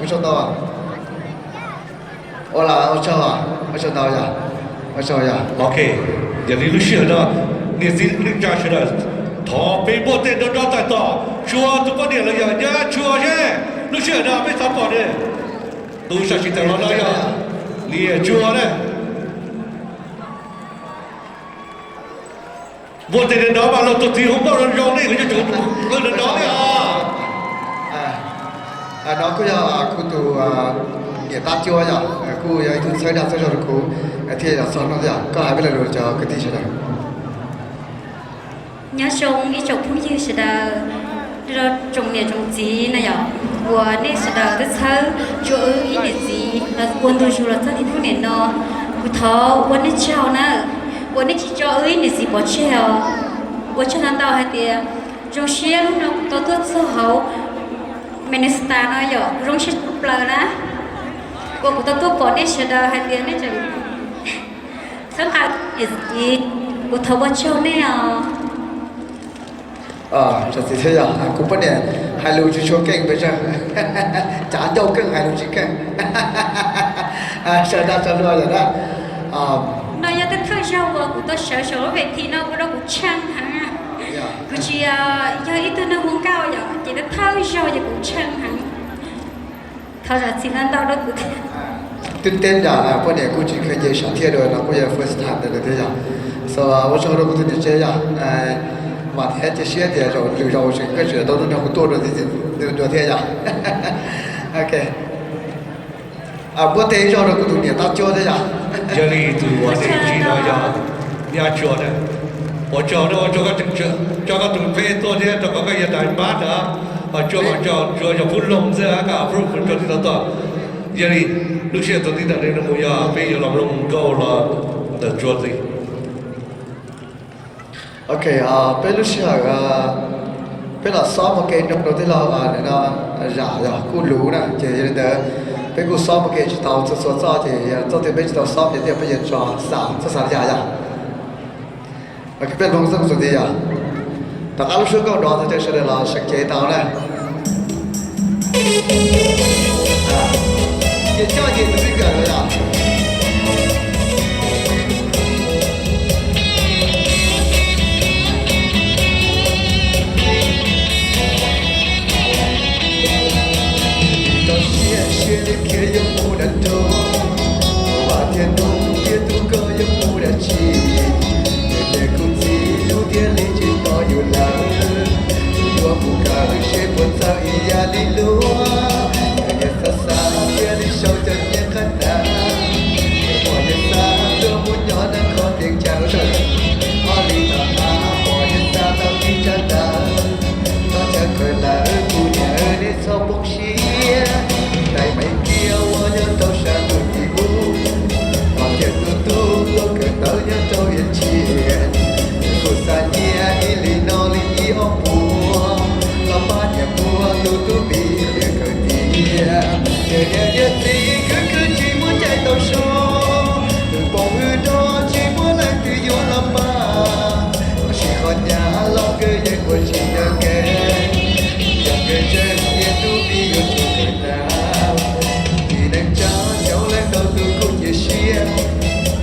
ua tsaug ntau. Ua los ua tsaug, ua tsaug ntau yom, ua tsaug yom. Ok, yog li lub sij hawm no niam txiv neej tsa sawv daws, thov peb npuaj tej nrov nrov tawm tom Tsua tus poj niam los yog nyab Tsua seb lub sij hawm no peb xav pom ne. Tus sam sim tawm los no yog niam Tsua na. Npuaj tej nrov nrov mas los tus txiv hauv nkauj zoo zoo ne, lawv yuav tsum qw nrov nrov thiab os. No kuj yog kuv tus niam tab cuab yom, kuj yog ib tug txhawb dag txhawb zog rau kuv thiaj los txog no yom. Koj hais peb lo lus rau cov kwv tij sawv daws. Nyob zoo ib tsoom phooj ywg sawv daws, tsoom niam tsoom txiv no yom, uas nej sawv daws twb txhawb Tsua wb ib niam txiv ua ntu zus los txog niaj hnub niam no. Kuv thov ua nej tsaug na, uas nej tsis tso wb ib niam txiv pov tseg os. Ua tsaug ntau ntau hais tias zoo siab hnub no kuv tau tuaj txog hauv Minnesota no yom, kuv zoo siab tshaj plaws na, uas kuv tau tuaj pom nej sawv daws hais tias nej tseem txhawb nqa niam txiv, kuv thov ua tsaug nej os. Txiv thiab yog kuv poj niam hais lus tsis tshua keej pes tsawg, cav ncauj keej hais lus tsis keej. Sawv daws tsaug dua yom na. No yog tej thawj zaug uas kuv tau sawv saum lub ves thi no ua rau kuv tshee heev. Kuv tsis yog ib tug neeg hu nkauj yom, ces tej thawj zaug ces kuv tshee heev. Thov zam txim ntau ntau rau kuv thiab. Twb teb yom, poj niam kuj tsis kheev nce saum thiaj dua no kuj yog first time ntawm nws thiab yom. So ua tsaug rau kuv tus niam tsev yom, vam thiab cia siab tias zaum lwm zaus tseem koj tseem tau tuaj nrog kuv tuaj dua ntxiv dua thiab yom. Ok. Muab teb zog rau kuv tus niam tab cuab thiab yom. Yog li tus uas nej ntsia no yog nyab Tsua na. Ua tsaug na, ua tsaug koj tseem tso koj tus peb tuaj thiab rau qhov koj yog tais npab ntawd. Ho Tsua mas Tsua yog Phub Loog xwb, koj Phub Loog Tsua tsis tau tuaj. Yog li lub sij hawm thaum ntej ntawm no mus yog peb yuav los mloog nkauj los ntawm Tsua ntxiv. Ok, peb lub sij hawm peb los xob ua ke nrog rau tij laug no zam yog kuj luv na, ces yog li ntawd peb kuj xob ua ke tsis tau txhua txhua txoj, ces txoj twg peb tsis tau xob ces thiaj peb yuav tso xam txoj xam yam yog. Peb mloog txoj ntxiv yog, tom qab lub suab nkauj nrov txog caw sawv daws los seev cev tau na. Ces coj ces tus vij kawm los yog. Tau siab siab li khiav yuav mus nram nroog, vaj thiab ntuj thiab tub koj yuav mus dab tsi? Nws ces kuv txiv lub thiaj li tsis tos yus lawm, yuav mus kawm seb puas txawj ib yam li luag. Nws niaj xav xav thiaj li sau cov nyiaj qhab tas, nws pom nyiaj xav tuaj mus nyob nram qhov tiaj cas, ob li tom qab pom nyiaj xav tau ib tsab ntawv, txhob chaw kawm lawm kuv niam, nej txhob poob siab. Tais Maiv Kiab uas nyob rau sab ntuj tim ub, pom tias tus tub tuaj kawm ntawv nyob rau Vias Tshiab, kuj xa nyiaj ib li no li ib ob puas los pab niam muab tus tub Npis qhia kawm tiag. Ces niam yawg txiv khwv khwv tsis muaj cai tau so, tus poj hwj nrog tsis muaj leej twg yuav los pab, tab sis qhov nyab los nkawd yeej ua tsis yeej kev, yog nkawd tseem cia tus Npis yuav tsum kawm tau. Txiv neej tsa xyov leej twg tus kuj cia siab,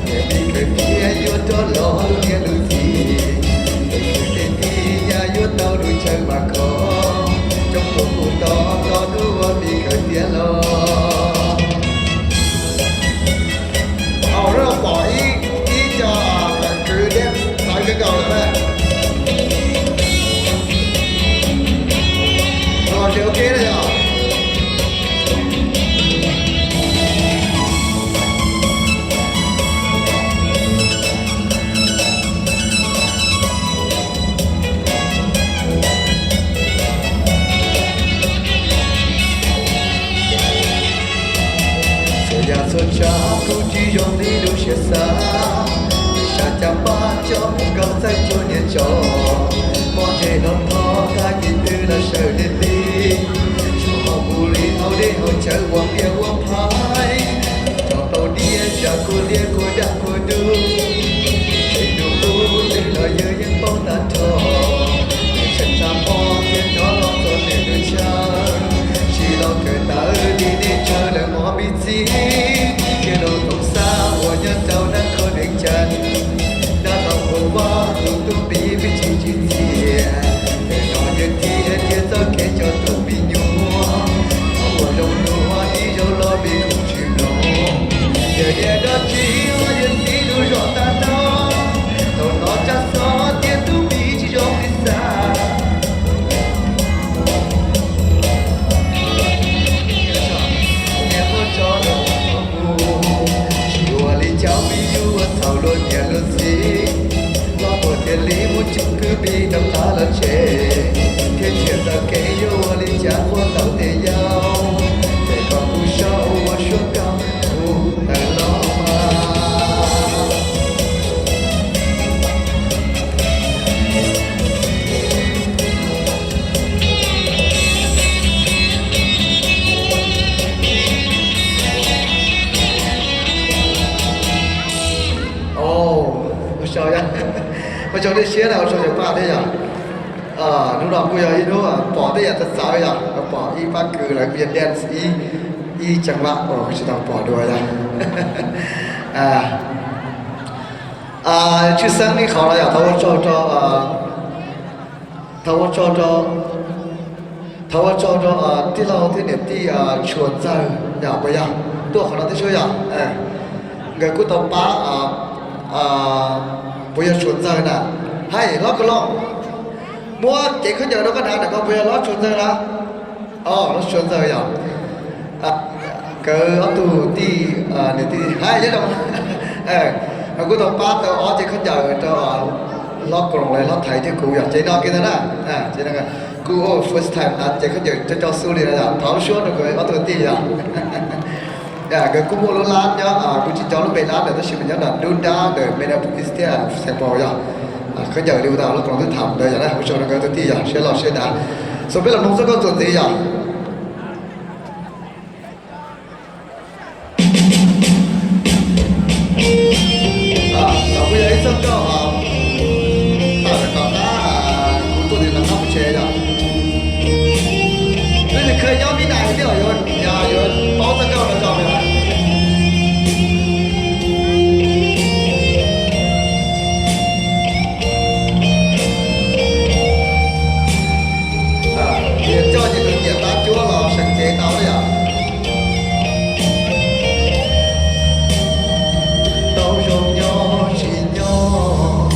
niam Npis kawm tiav yuav rov los lub niam lub txiv, es kwv tij tib yam yuav tau lub chaw vam khom, coob tuaj kuj tos tos hnub uas Npis kawm tiav los. Au, lub no pom ib, ib co kwv dej txawv kawg nkaus lawm na. Los tsev ua ke na yog. Txhua yam txhua tsav kuj tsis zoo li lub siab xav, sab caj npab coj mus nkaum txaij cuag niam tso, pob ntseg los thov tag kis twg los sawv lig lig, tsuas hauv npus li hauv dej hauv cawv ua npias ua phais, tso tau diav zam kua liab kua daj kua dub, tsev ntuj qub twg los yawg yeej paub tag nrho, tseem tsa pob thiab rov los txog nws tus chaw, tsis los kawm ntawv li nej tsawg lawm mog me txiv, thiaj los toom xab uas nyob rau nab qhov neeg cas, dab laug ua vaj tus tub Npis pib tsis tsim txiaj, tes no yawg thiaj thiaj txoj kev coj tus me nyuam, ua zoo dua ib zaug los Npis kuj tsis mloog, yawg niam dab tsi ua yawg txiv lub zos tag nrho, thaum no tsab xov tias tus Npis tsis zoo li xav. Niam muab tso rau mus, tsis ua li cov me nyuam uas txhaum luag niam luag txiv, los puag thiaj li muab cov kwv tij rov qab los tsev, thiab txhia txoj kev yuav ua li cas qhuab tau tej yau, ces kom kuv sau ua suab nkauj mus tawm los mas. Ua tsaug, ua tsaug tej siab na, ua tsaug cov paj thiab yog. Hnub no kuj yog ib hnub pom tej yam txawv txawv yog, pom ib pab kwv lawv kuj yog dance ib, ib ceev vaj uas kuv tsis tau pom dua yog. Tshwj xeeb ib qhov no yog thov ua tsaug rau, thov ua tsaug rau, thov ua tsaug rau tij laug thiab niam tij Tshua Ntxawg yog puas yog, tuaj qhov no tib suab yog. Nkawd kuj tau pab, puas yog Tshua Ntxawg na, hais hlob Koos Looj, muab cev khaub ncaws rau koj hnav ntawm ko puas yog hlob Tshua Ntxawg na? Hlob Tshua Ntxawg yog. Nkawd ob tug tij, niam tij hais nyob zoo, kuj tau pab tau ob cev khaub ncaws rau hlob Koos Looj, hlob Thaiv thiab kuv yog cev no kiag ntag na. Kuj first time hnav cev khaub ncaws coj coj xub li no yog thov lub suab rau nkawd ob tug tij yog. Nkawd kuj muaj lub lab nyob, kuv tsis nco lub npe lab ntawd tab sis mas nyob nram nruab nrab ntawm Minneapolis thiab Saint Paul yog. Khaub ncaws li ua tau lub koom twb tham ntawd yom, ua tsaug rau nkawd tus tij yom, siab loj siab dav. Xav peb los mloog txoj nkauj txuas ntxiv yom. Kuj yog ib txoj nkauj, kuv tuaj tim no qab mus tsev yom. Leej twg kheev nyob Vib Nais thiab yuav, yuav paub txoj nkauj no tso. Nyias coj nyias tus nyiam tab cuab los seem cev tau na yom. Tau zoo nyob tsis nyob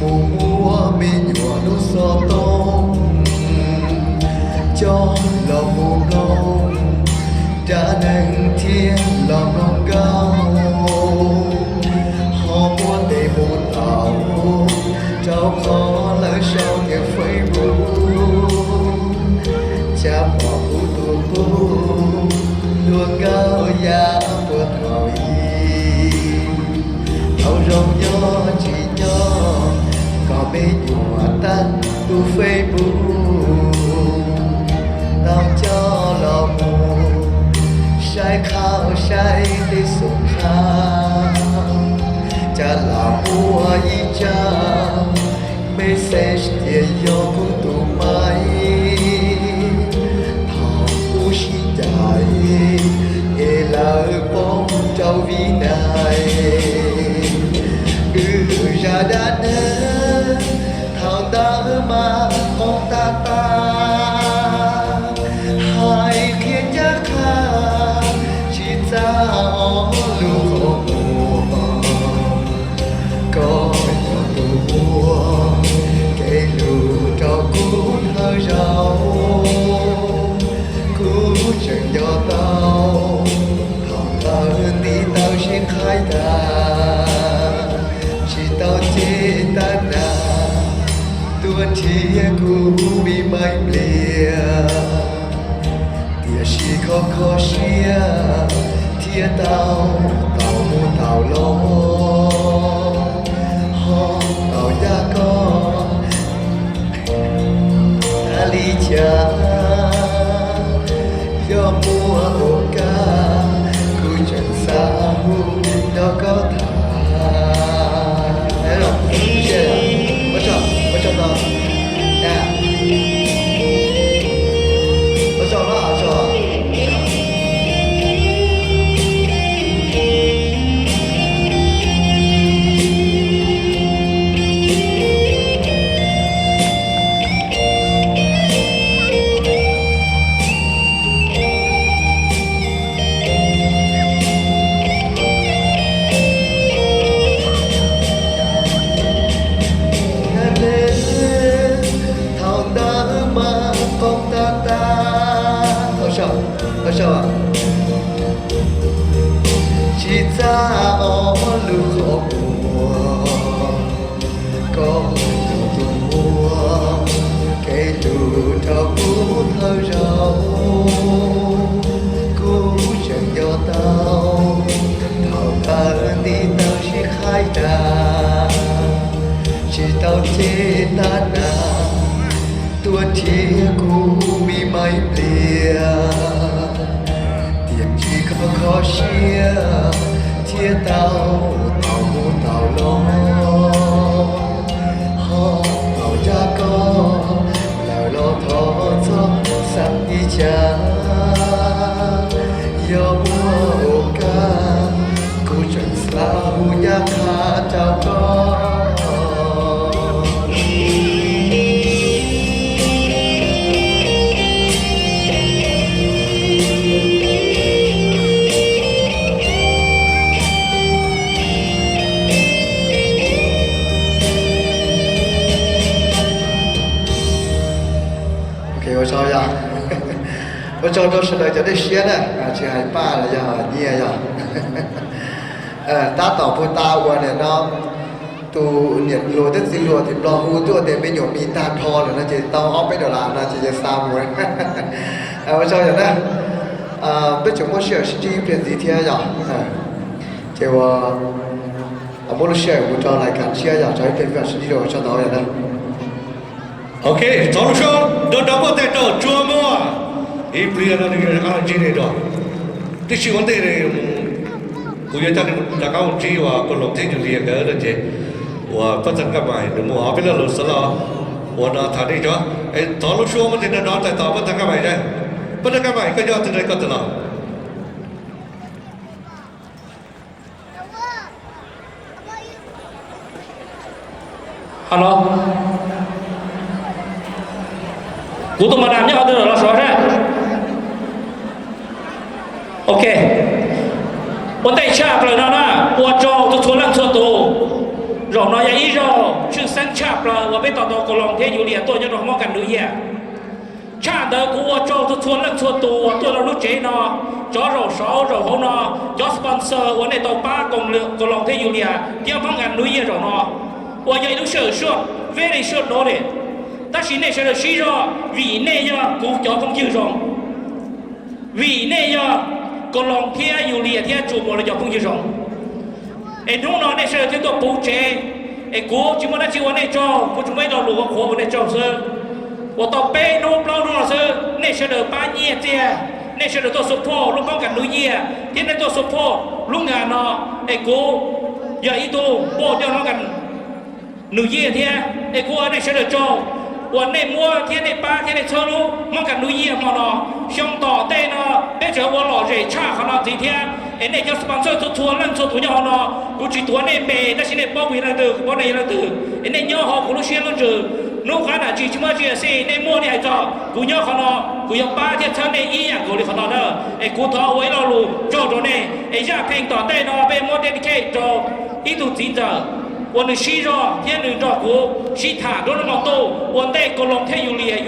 mus muab me nyuam lub xov tooj coj los mus mloog, dab neeg thiab los mloog nkauj, ho muab tes mus taus rau qhov lawv sau tias Facebook, cas pom kuv tus qub luag nkauj ya puag thaum ub. Tau zoo nyob tsis nyob kom me nyuam tag tus Facebook, tau coj los mus saib qhau saib tej xub qhau, cas los muaj ib tsab message tias yog kuv tus maib. Thaum kuv sib ncaim es lawv poob rau Vib Nais, wb zaj dab neeg thaum ntawd mas qoov tag tag, hais qhia ncaj qha tsis txaj ob lub qhov muag. Koj yog tus muab kev hlub rau kuv thawj zaug, kuv tseem nco tau thaum ntawd ntiv taw sib qhaib tag, tsis tau cev tab nas tuaj nrhiav kuv me maib npliag. Tiam sis kho kho siab thiab tau, tau mus tau los, ho tau yaj koj tas li cas. Yog muaj ua kaj kuv tseem xav hu nrog koj tham. Thaum ntawd mas qoom tag tag, tsis txaj ob lub qhov muag. Koj yog tus muab kev hlub rau kuv thawj zaug, kuv tseem nco tau thaum ntawd ntiv taw sib qhaib tag, tsis tau cev tab nas tuaj nrhiav kuv me maib npliag. Tiam sis kho kho siab thiab tau, tau mus tau los, ho tau yaj koj lawm los thov txhob xav li cas. Yog muaj ua kaj kuv tseem xav hu ncaj qha rau koj. Ok, ua tsaug yog, ua tsaug rau sawv daws cov dej siab na, tsis hais Paj los yog Nyiaj yog. Tab tom puag ta uas nim no tus niam hluas thiab txiv hluas tim Nplog hu tuaj tias me nyuam mis tag nrho lawm no ces tau ob peb dollar no ces yog xa mus. Ua tsaug yog na, peb tseem muaj sij hawm sib ntsib ib pliag ntxiv thiab yog. Ces ua Muab lub sij hawm mus rau lais kas tshiab yog tso ib teg fij sib rau sab tod yog na. Ok, thov lub suab nrov nrov npuaj tes rau Tsuag Muas. Ib pliag no nws yuav rov qab los ntsib nej dua. Tib si ua ntej kuv yuav coj nej rov qab mus ntsib uas Koos Loos thiab Yus Lias nkawd no ces uas Pab Txaj Nkaj Maim nws muaj ob peb lo lus xav los ua no tham nej tso. Es thov lub suab muab tes nrov nrov tais tos Pab Txaj Nkaj Maim na. Pab Txaj Nkaj Maim, koj nyob twg na, koj twg los? Hello, kuv tus ma nam nyob qhov twg los sov seb. Ok, ua ntej tshaj plaws no na, ua tsaug txhua txhua leej txhua tus. Zaum no yog ib zaug tshwj xeeb tshaj plaws uas peb tau tau Koos Loos thiab Yus Lias tuaj nyob rau Hmoob Kas Nus Yias. Tshaj ntawd kuv ua tsaug txhua txhua leej txhua tus uas tuaj rau lub tsev no, cov zaum saud zaum hauv no, cov sponsor uas nej tau pab Koos Loos thiab Yus Lias thiab Hmoob Kas Nus Yias zaum no, uas yog ib lub sij hawm short, very short notice, tab sis nej sawv daws siv zog vim nej yog kuv cov phooj ywg zoo, vim nej yog Koos Loos thiab Yus Lias thiab Tsuag Muas lawv cov phooj ywg zoo. Es hnub no nej sawv daws thiaj tuaj puv tsev, es kuv tsis muaj dab tsi ua nej tsaug, kuv tsuas muaj ib lo lus ua qhuav ua nej tsaug xwb. Ua tau peb hnub plaub hnub no xwb, nej sawv daws pab nyiaj txiag, nej sawv daws tuaj support lub Hmoob Kas Nus Yias thiab nej tuaj support lub ngas no, es kuv yog ib tug npauj coj Hmoob Kas Nus Yias thiab, es kuv ua nej sawv daws tsaug uas nej muab thiab nej pab thiab nej txhawb lub Hmoob Kas Nus Yias hmo no. Xyoo tom ntej no peb tseem ua lom zem tshaj qhov no ntxiv thiab. Es nej cov sponsor txhua txhua leej txhua tus nyob hauv no, kuv tsis tuav nej npe tab sis nej paub kuv yog leej twg, kuv paub nej yog leej twg, es nej nyob hauv kuv lub siab lub ntsws. Hnub qab dab tsi tsis muaj tsis xij nej muaj nej hais txog kuv nyob qhov no, kuv yuav pab thiab txhawb nej ib yam nkaus li qhov no na. Es kuv thov ua ib lo lus tsaug rau nej, es zaj pheej tom ntej no peb muab dedicate rau ib tug txiv ntxawm uas nws siv zog thiab nws nrog kuv sib tham nruab hnub hmo ntuj ua ntej Koos Loos thiab Yus Lias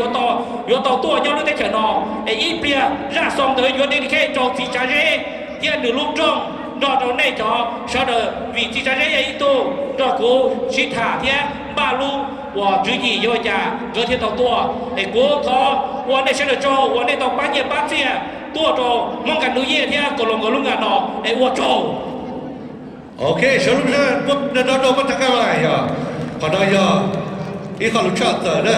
yuav tau tuaj nyob lub teb chaws no. Es ib pliag zaj xoo ntawd yuav dedicate rau txiv Tsav Zeb thiab nws lub rooj nrog rau nej cov sawv daws, vim txiv Tsav Zeb yog ib tug nrog kuv sib tham thiab npaj lub uas tswv yim yuav ua cas nkawd thiaj tau tuaj. Es kuv thov ua nej sawv daws tsaug uas nej tau pab nyiaj pab txiaj tuaj rau Hmoob Kas Nus Yias thiab Koos Loos nkawd lub ngas no, es ua tsaug. Ok, sawv lub sab nrov rau Pab Txaj Nkaj Maim yog, qhov no yog ib qho lus tshaj tawm na,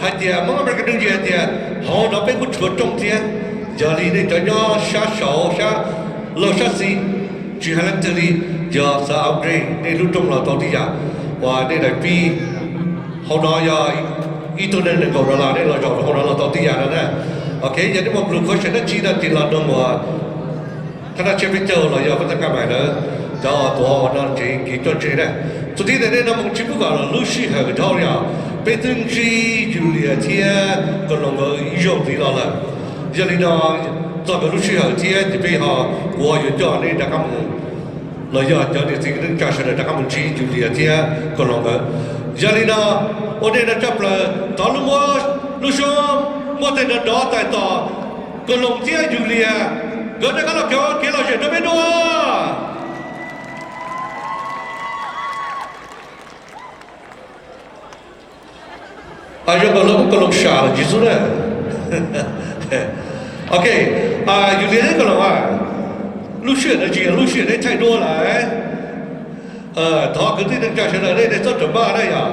hais tias Hmoob Amelikas nws hais tias hauv no peb kuj tshuav rooj thiab. Yog li nej cov nyob sab saud sab laug sab xis, tsis hais leej twg li, yog xav upgrade nej lub rooj los tau tib yam, uas nej daim pib hauv no yog ib tug neeg nees nkaum dollar, nej los zaum rau hauv no los tau tib yam no na. Ok, yog nej muaj lus khuv xim dab tsi no ces los nug uas thab nab tshiab peb caug los yog Pab Txaj Nkaj Maim lawv cov tuav uas no tsev kev coj tsev na. Txuas ntxiv ntawm nej no mus tsis pub kom lub sij hawm dhau li os. Peb twb ntsib Yus Lias thiab Koos Loos nkawd ib zaug ntxiv los lawm. Yog li no, txog nkawd lub sij hawm thiab ces peb ho, kuv ho yuav coj nej rov qab mus, los yog cov niam txiv neej tsa sawv daws rov qab mus ntsib Yus Lias thiab Koos Loos nkawd. Yog li no, ua ntej no tshaj plaws thov lub, lub suab muab tes nrov nrov tais tos Koos Loos thiab Yus Lias nkawd rov qab los kov kev lom zem rau peb dua. Zoo nkaus lawv muab Koos Loos sam los tsis xub na. Ok, Yus Lias thiab Koos Loos, lub sij hawm no tsis yog lub sij hawm nej thaij duab lawm. Thov kwv tij neej tsa sawv daws nej txhob rawm maj na yom.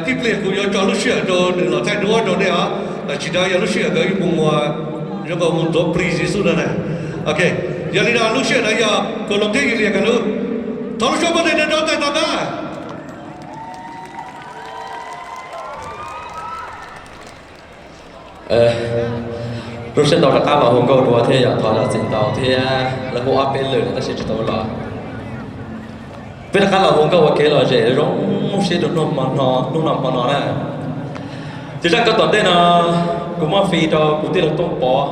Tib pliag kuv yuav tso lub sij hawm rau nws los thaij duab rau nej os. Tam sim no yog lub sij hawm nkawd mus, zoo nkaus mus tuav plis xwb no na. Ok, yog li no lub sij hawm no yog Koos Loos thiab Yus Lias nkawd lub. Thov lub suab muab tes nrov nrov tais tos na. Lub sij hawm no rov qab los hu nkauj dua thiab yom, thov zam txim ntau thiab lawv hu ob peb lwm lawm tab sis tsis tau los. Peb rov qab los hu nkauj ua kev lom zem zoo siab rau hnub no hmo no na. Ces zaj nkauj tom ntej no kuv muab fij rau kuv tij laug Tooj Pov,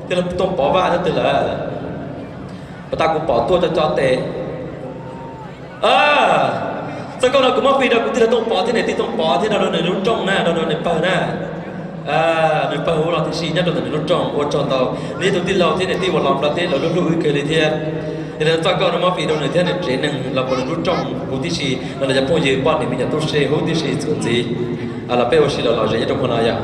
tij laug Tooj Pov Vaj nyob twg lawm? Pas tas kuv pom tuaj co co tes. Txoj nkauj no kuv muab fij rau kuv tij laug Tooj Pov thiab niam tij Tooj Pov thiab rau nws lub rooj na, rau nws pawg na. Nws pawg hu los tib si nyob rau ntawm nws lub rooj, ua tsaug ntau. Nws yog tus tij laug thiab niam tij uas hlob nplog thiab los hlub hlub wb kawg li thiab. Yog li txoj nkauj no muab fij rau nws thiab nws tsev neeg los puag nws lub rooj huv tib si, los yog phooj ywg poj niam me nyuam tub se huv tib si txuas ntxiv. Los peb ua si los lom zem nyob rau hmo no yom.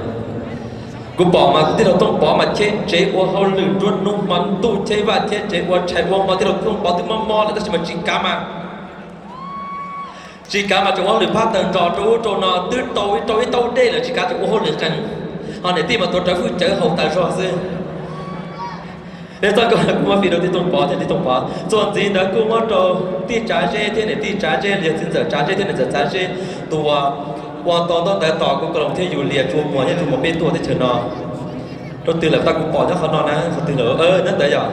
Kuv pom mas kuv tij laug Tooj Pov mas cheb tsev ua hauj lwm nruab hnub hmo ntuj, cheb vaj cheb tsev ua tshais ua hmo, tij laug Tooj Pov twb mob mob lawm tab sis mas tsis kav mas. Tsis kav mas tseem ua hauj lwm phab tawg nrog rau ub rau no twb rau ib rau ib taub dej lawm tsis kav tseem ua hauj lwm qees, ho niam tij mas tuav rawv hwj cawv haus tas zog xwb. Peb txoj nkauj no kuj muab fij rau tij Tooj Pov thiab tij Tooj Pov. Txuas ntxiv ntawd kuj muab rau tij Tsav Zeb thiab niam tij Tsav Zeb, los yog txiv ntxawm Tsav Zeb thiab niam ntxawm Tsav Zeb, tus uas ua tau ntaub ntawv tos kuv Koos Loos thiab Yus Lias tsuas muag nyob tsuas muag peb tuaj teb chaws no. Rau twg lawm tau kuv pom nyob qhov no na, qhov twg lawm nyob ntawd yom.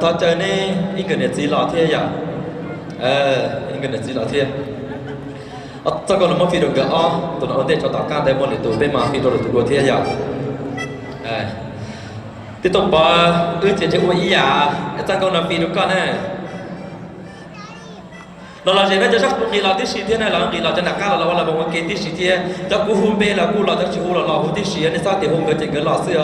Thov caw neb ib nkawm niam txiv los thiab yom. Ib nkawm niam txiv los thiab. Txoj nkauj no muab fij rau nkawd ob, tus no ua ntej tso tom qab ntawd muaj lwm tus peb mam fij rau lwm tus dua thiab yom. Tij Tooj Pov, wb tseem ua ib yam, txoj nkauj no fij rau koj na. Los los zem na, cov sab nqis los tib si thiab na, los nqis los cov nram qab los los ua las voos ua ke tib si thiab. Cov kuv hu npe los kuj los, cov tsis hu los los hu tib si, nej txhob tias hu nkawd ces nkawd los xwb os.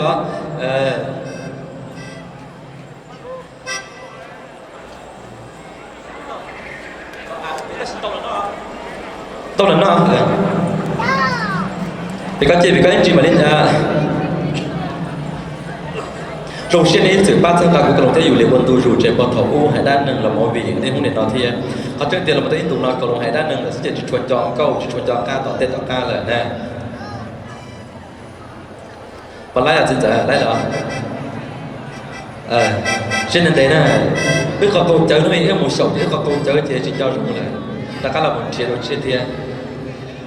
Tau lawm no. Pem koj ces pem koj ib ntsis mam li. Zoo siab nej ib txwm pab txhawb nqa kuv Koos Loos thiab Yus Lias ua ntu zus tseem puag thaum ub hais dab neeg los mus vim tej hnub niam no thiab. Qhov tseeb tiag los mus tau ib ntus no Koos Loos hais dab neeg lawm xwb ces tsis tshua nco nkauj tsis tshua nco qab tom tej tom qab lawm na. Pom laib os txiv ntxawm, laib los? Siab ntev ntev na. Wb qhov qaug cawv no, wb mus xyaum ces wb qhov qaug cawv ces tsis nco zoo lawm. Rov qab los mus nrhiav dua tshiab thiab.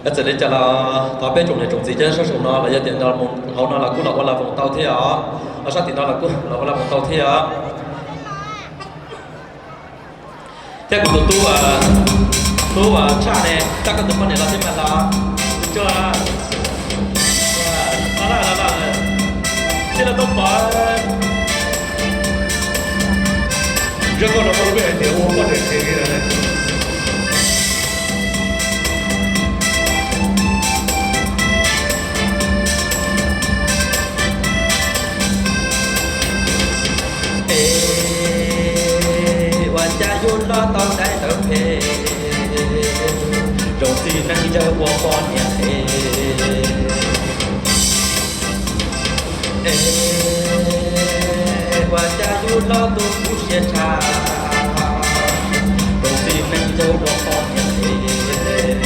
Txawm li cas los thov peb tsoom niam tsoom txiv cov sab saum no los yog tias hauv no los kuj los ua las voos tau thiab os. Ho sab tim no los kuj los ua las voos tau thiab os. Thiab kuv tus tub, tub tshaj ne, txaj koj tus poj niam los thiab mas los. Tus tsuag, los lawm los lawm. Tij laug Tooj Pov, zoo nkauj no muaj lub npe hais tias ua poj niam qhev li lawm. Es ua cas yus los tau dai ntawv phem, zoo txiv neej yawg ua poj niam qhev. Es ua cas yus los tu kuv siab tshaj, zoo txiv neej yawg ua poj niam qhev.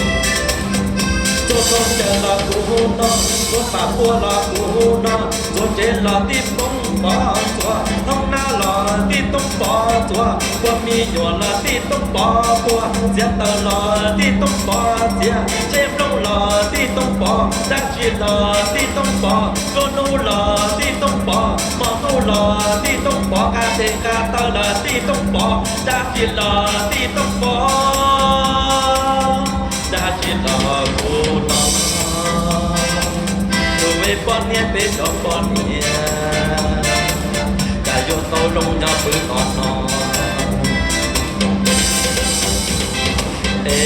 Txhua khaub ncaws los kuv hu no, txhua pam pua los kuv hu no, txhua tsev los tij Tooj Pov ntxuav, thoob nab los tij Tooj Pov ntxuav, pua me nyuam los tij Tooj Pov pua, txiav taws los tij Tooj Pov txiav, tsheb nplooj los tij Tooj Pov, dab tsi los tij Tooj Pov, nruab hnub los tij Tooj Pov, hmo ntuj los tij Tooj Pov, nqa tes nqa taw los tij Tooj Pov, dab tsi los tij Tooj Pov, dab tsi los kuv no. Tus me poj niam peb cov poj niam, cas yuav tau zoo nyob pw qhov no. Es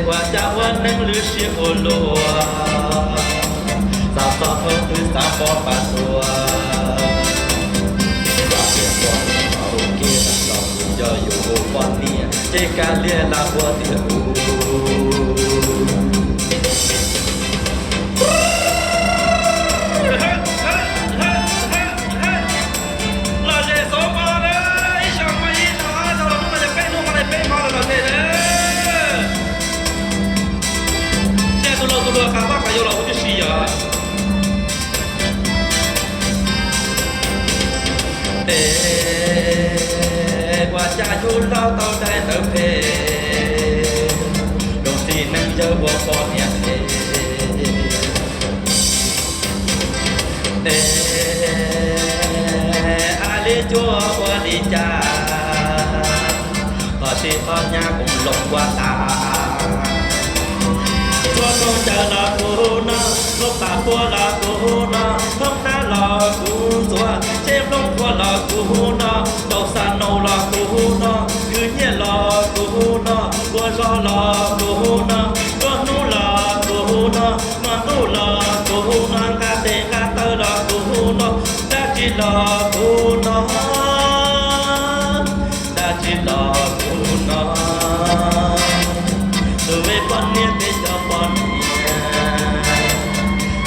ua cas ua neej lwm siab ua luaj, xav txog thaum twg xav pom pam tuaj. Xav tias poj niam tau kiag los kuv yog yus poj niam, ces kav liam lam ua tiag kuv. Los zem xov hmo na, ib xyoo hmo ib xyoo ob xyoo los hnub no yog peb hnub hmo na, peb hmo lawm los zem na. Xyov tus laus tus hluas qab pab qab yuav los ua tib si yom. Es ua cas yus los tau dai ntawv phem, zoo txiv neej yawg ua poj niam qhev. Es a li cuag ua li cas, txog sim txog hnyav kuv loo ua tas. Txhua khaub ncaws los kuv no, txhua pam pua los kuv no, thoob nab los kuv ntxuav, tsheb nplooj pua los kuv no, tau xa nau los kuv no, khwv nyiaj los kuv no, ua zog los kuv no, nruab hnub los kuv no, hmo ntuj los kuv no, nqa tes nqa taw los kuv no, dab tsi los kuv no, dab tsi los kuv no. Tus me poj niam peb cov poj niam,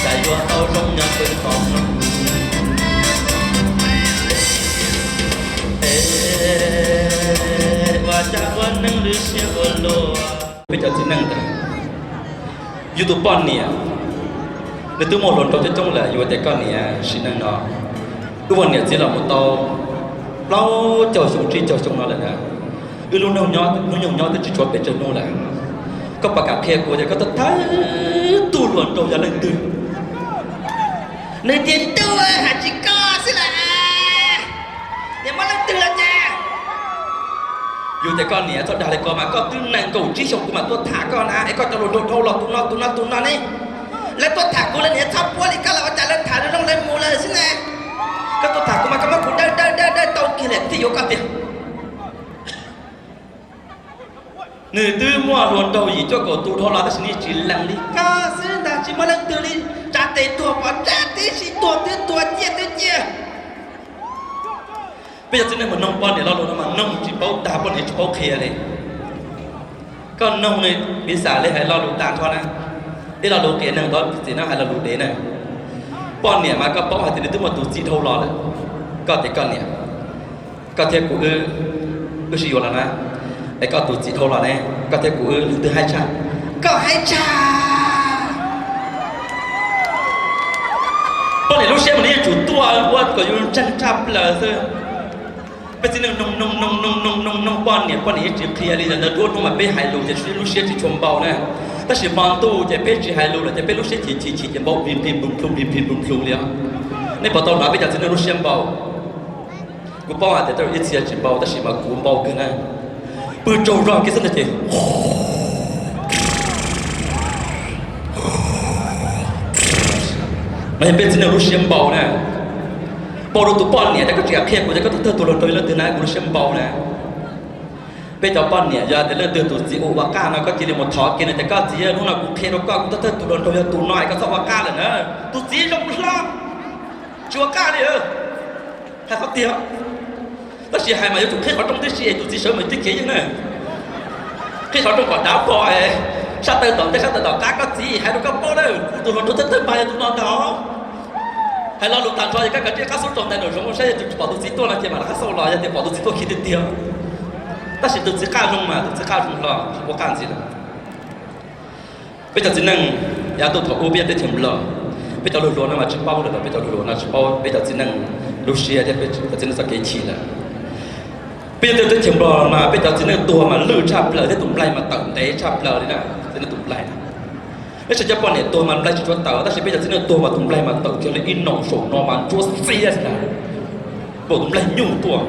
cas yuav tau zoo nyob pw qhov no. Es ua cas ua neej lwm Peb cov txiv neej ntawd, yus tus poj niam nws twb muaj hluas nraug coob coob lawm, yus tias koj niam sim neej no wb ua niam txiv los mus tau plaub caug xyoo tsib caug xyoo no lawm na, wb lub hnub nyoog nyob twb tsis tshuav pes tsawg hnub lawm. Koj puas kam qhia kuv tias koj tus thawj tug hluas nraug yog leej twg? Nws tias ntuj, hais tsis koj xwb las, tias muaj leej twg los cas? Yus tias koj niam txhob dag li ko mas, koj twb nees nkaum tsib xyoos kuv mam tuaj tham koj na, es koj cov hluas nraug dhau los tus no tus no tus no ne. Lawv tuaj tham kuv lawv niam txhob puab li koj los ua cas, lawv tham zoo lawv mus lawm xwb ne. Koj tuaj tham kuv mas koj muab kuv dawb dawb dawb dawb tau kiag lawm thiaj yuav koj tiag. Nws twb muaj hluas nraug yim cuaj kaum tus dhau los tab sis nws tsis lees li koj xwb ntag, tsis muaj leej twg li. Tsav tes tuag pom tsav tib si, tuag twb tuag, ciaj twb ciaj. Peb cov txiv neej mus noog poj niam lo lus no mas noog tsis paub tag, poj niam tsis paub qhia li. Koj noog nws piv xam li hais lo lus tag nrho na. Ib lo lus qias neeg tod txiv neej hais lo lus dev na. Poj niam mas koj paub hais tias nws twb muaj tus txiv dhau los lawm, koj tias koj niam, koj thiab kuv wb, wb sib yuav los na, es koj tus txiv dhau los ne, koj thiab kuv wb leej twg haib tshaj? Koj haib tshaj. Poj niam lub siab mas nws yeej tsum tuaj ua kom yus ntseeg tshaj plaws xwb. Peb txiv neej noog noog noog noog noog noog noog poj niam, poj niam yeej tsis qhia li. Ntawd duab hnub mas peb hais lus ces lub siab tsis tshua npau na, tab sis hmo ntuj ces peb tsis hais lus lawm ces peb lub siab chim chim chim ces npau nplig nplig nploog nplig nplig nploog nploog li os. Nej puas tau hnov peb cov txiv neej lub siab npau? Kuv paub hais tias tej zaum ib txhia tsis npau tab sis mas kuv npau kawg na. Pw tsaug zog kiag xwb ntag ces no yog peb txiv neej lub siab npau na. Npau rau tus poj niam tias koj tsis kam qhia kuv tias koj tus thawj tus hluas nraug yog leej twg na, kuv lub siab npau na. Peb cov poj niam yog tias leej twg tus txiv ua ua qaj no koj cia li mus thov kiag nws tias koj txiv, hnub no kuv qhia rau koj, kuv tus thawj tus hluas nraug yog tus no es koj txhob ua qaj lawm na. Tus txiv zoo hlo, tsis ua qaj li. Hais qhov tiag, tab sis hais mas yuav tsum qhib qhov rooj tib si es tus txiv sawv mas twb khiav yeej na. Qhib qhov rooj kom dav pog, sab taw tom ntej sab taw tom qab, koj txiv hais rau koj paub na, kuv tus hluas nraug thawj thawj pag yog tus no ntag. Hais lo lus tag nrho ces koj kav tsij qab xub rau ntawm nraum zoov saib yog tus tsis pom tus txiv tuaj no ces mam rov qab xauj los, yog tias pom tus txiv tuaj khiav tiag tiag. Tab sis tus txiv qaj zoo mas, tus txiv qaj zoo hlo, tsis ua qaj ntxiv lawm. Peb cov txiv neej yav ntuj thaum ub peb nyob teb chaws Nplog, peb cov hluas hluas no mas tsis paub lawm, peb cov hluas hluas no tsis paub peb cov txiv neej lub siab thiab peb cov txiv neej txoj kev chim lawm. Peb nyob teb chaws Nplog mas peb cov txiv neej tuag mas lwj tshaj plaws thiab tus nplaig mas tawm ntev txhaj plaws li na, txiv neej tus nplaig. Peb sawv cov poj niam tuag mas nplaig tsis tshua tawm tab sis peb cov txiv neej tuag mas tus nplaig mas tawm kiag li ib noo saum no mas ntsuab xiab xwb ntag, npaum tus nplaig nyuj tuaj.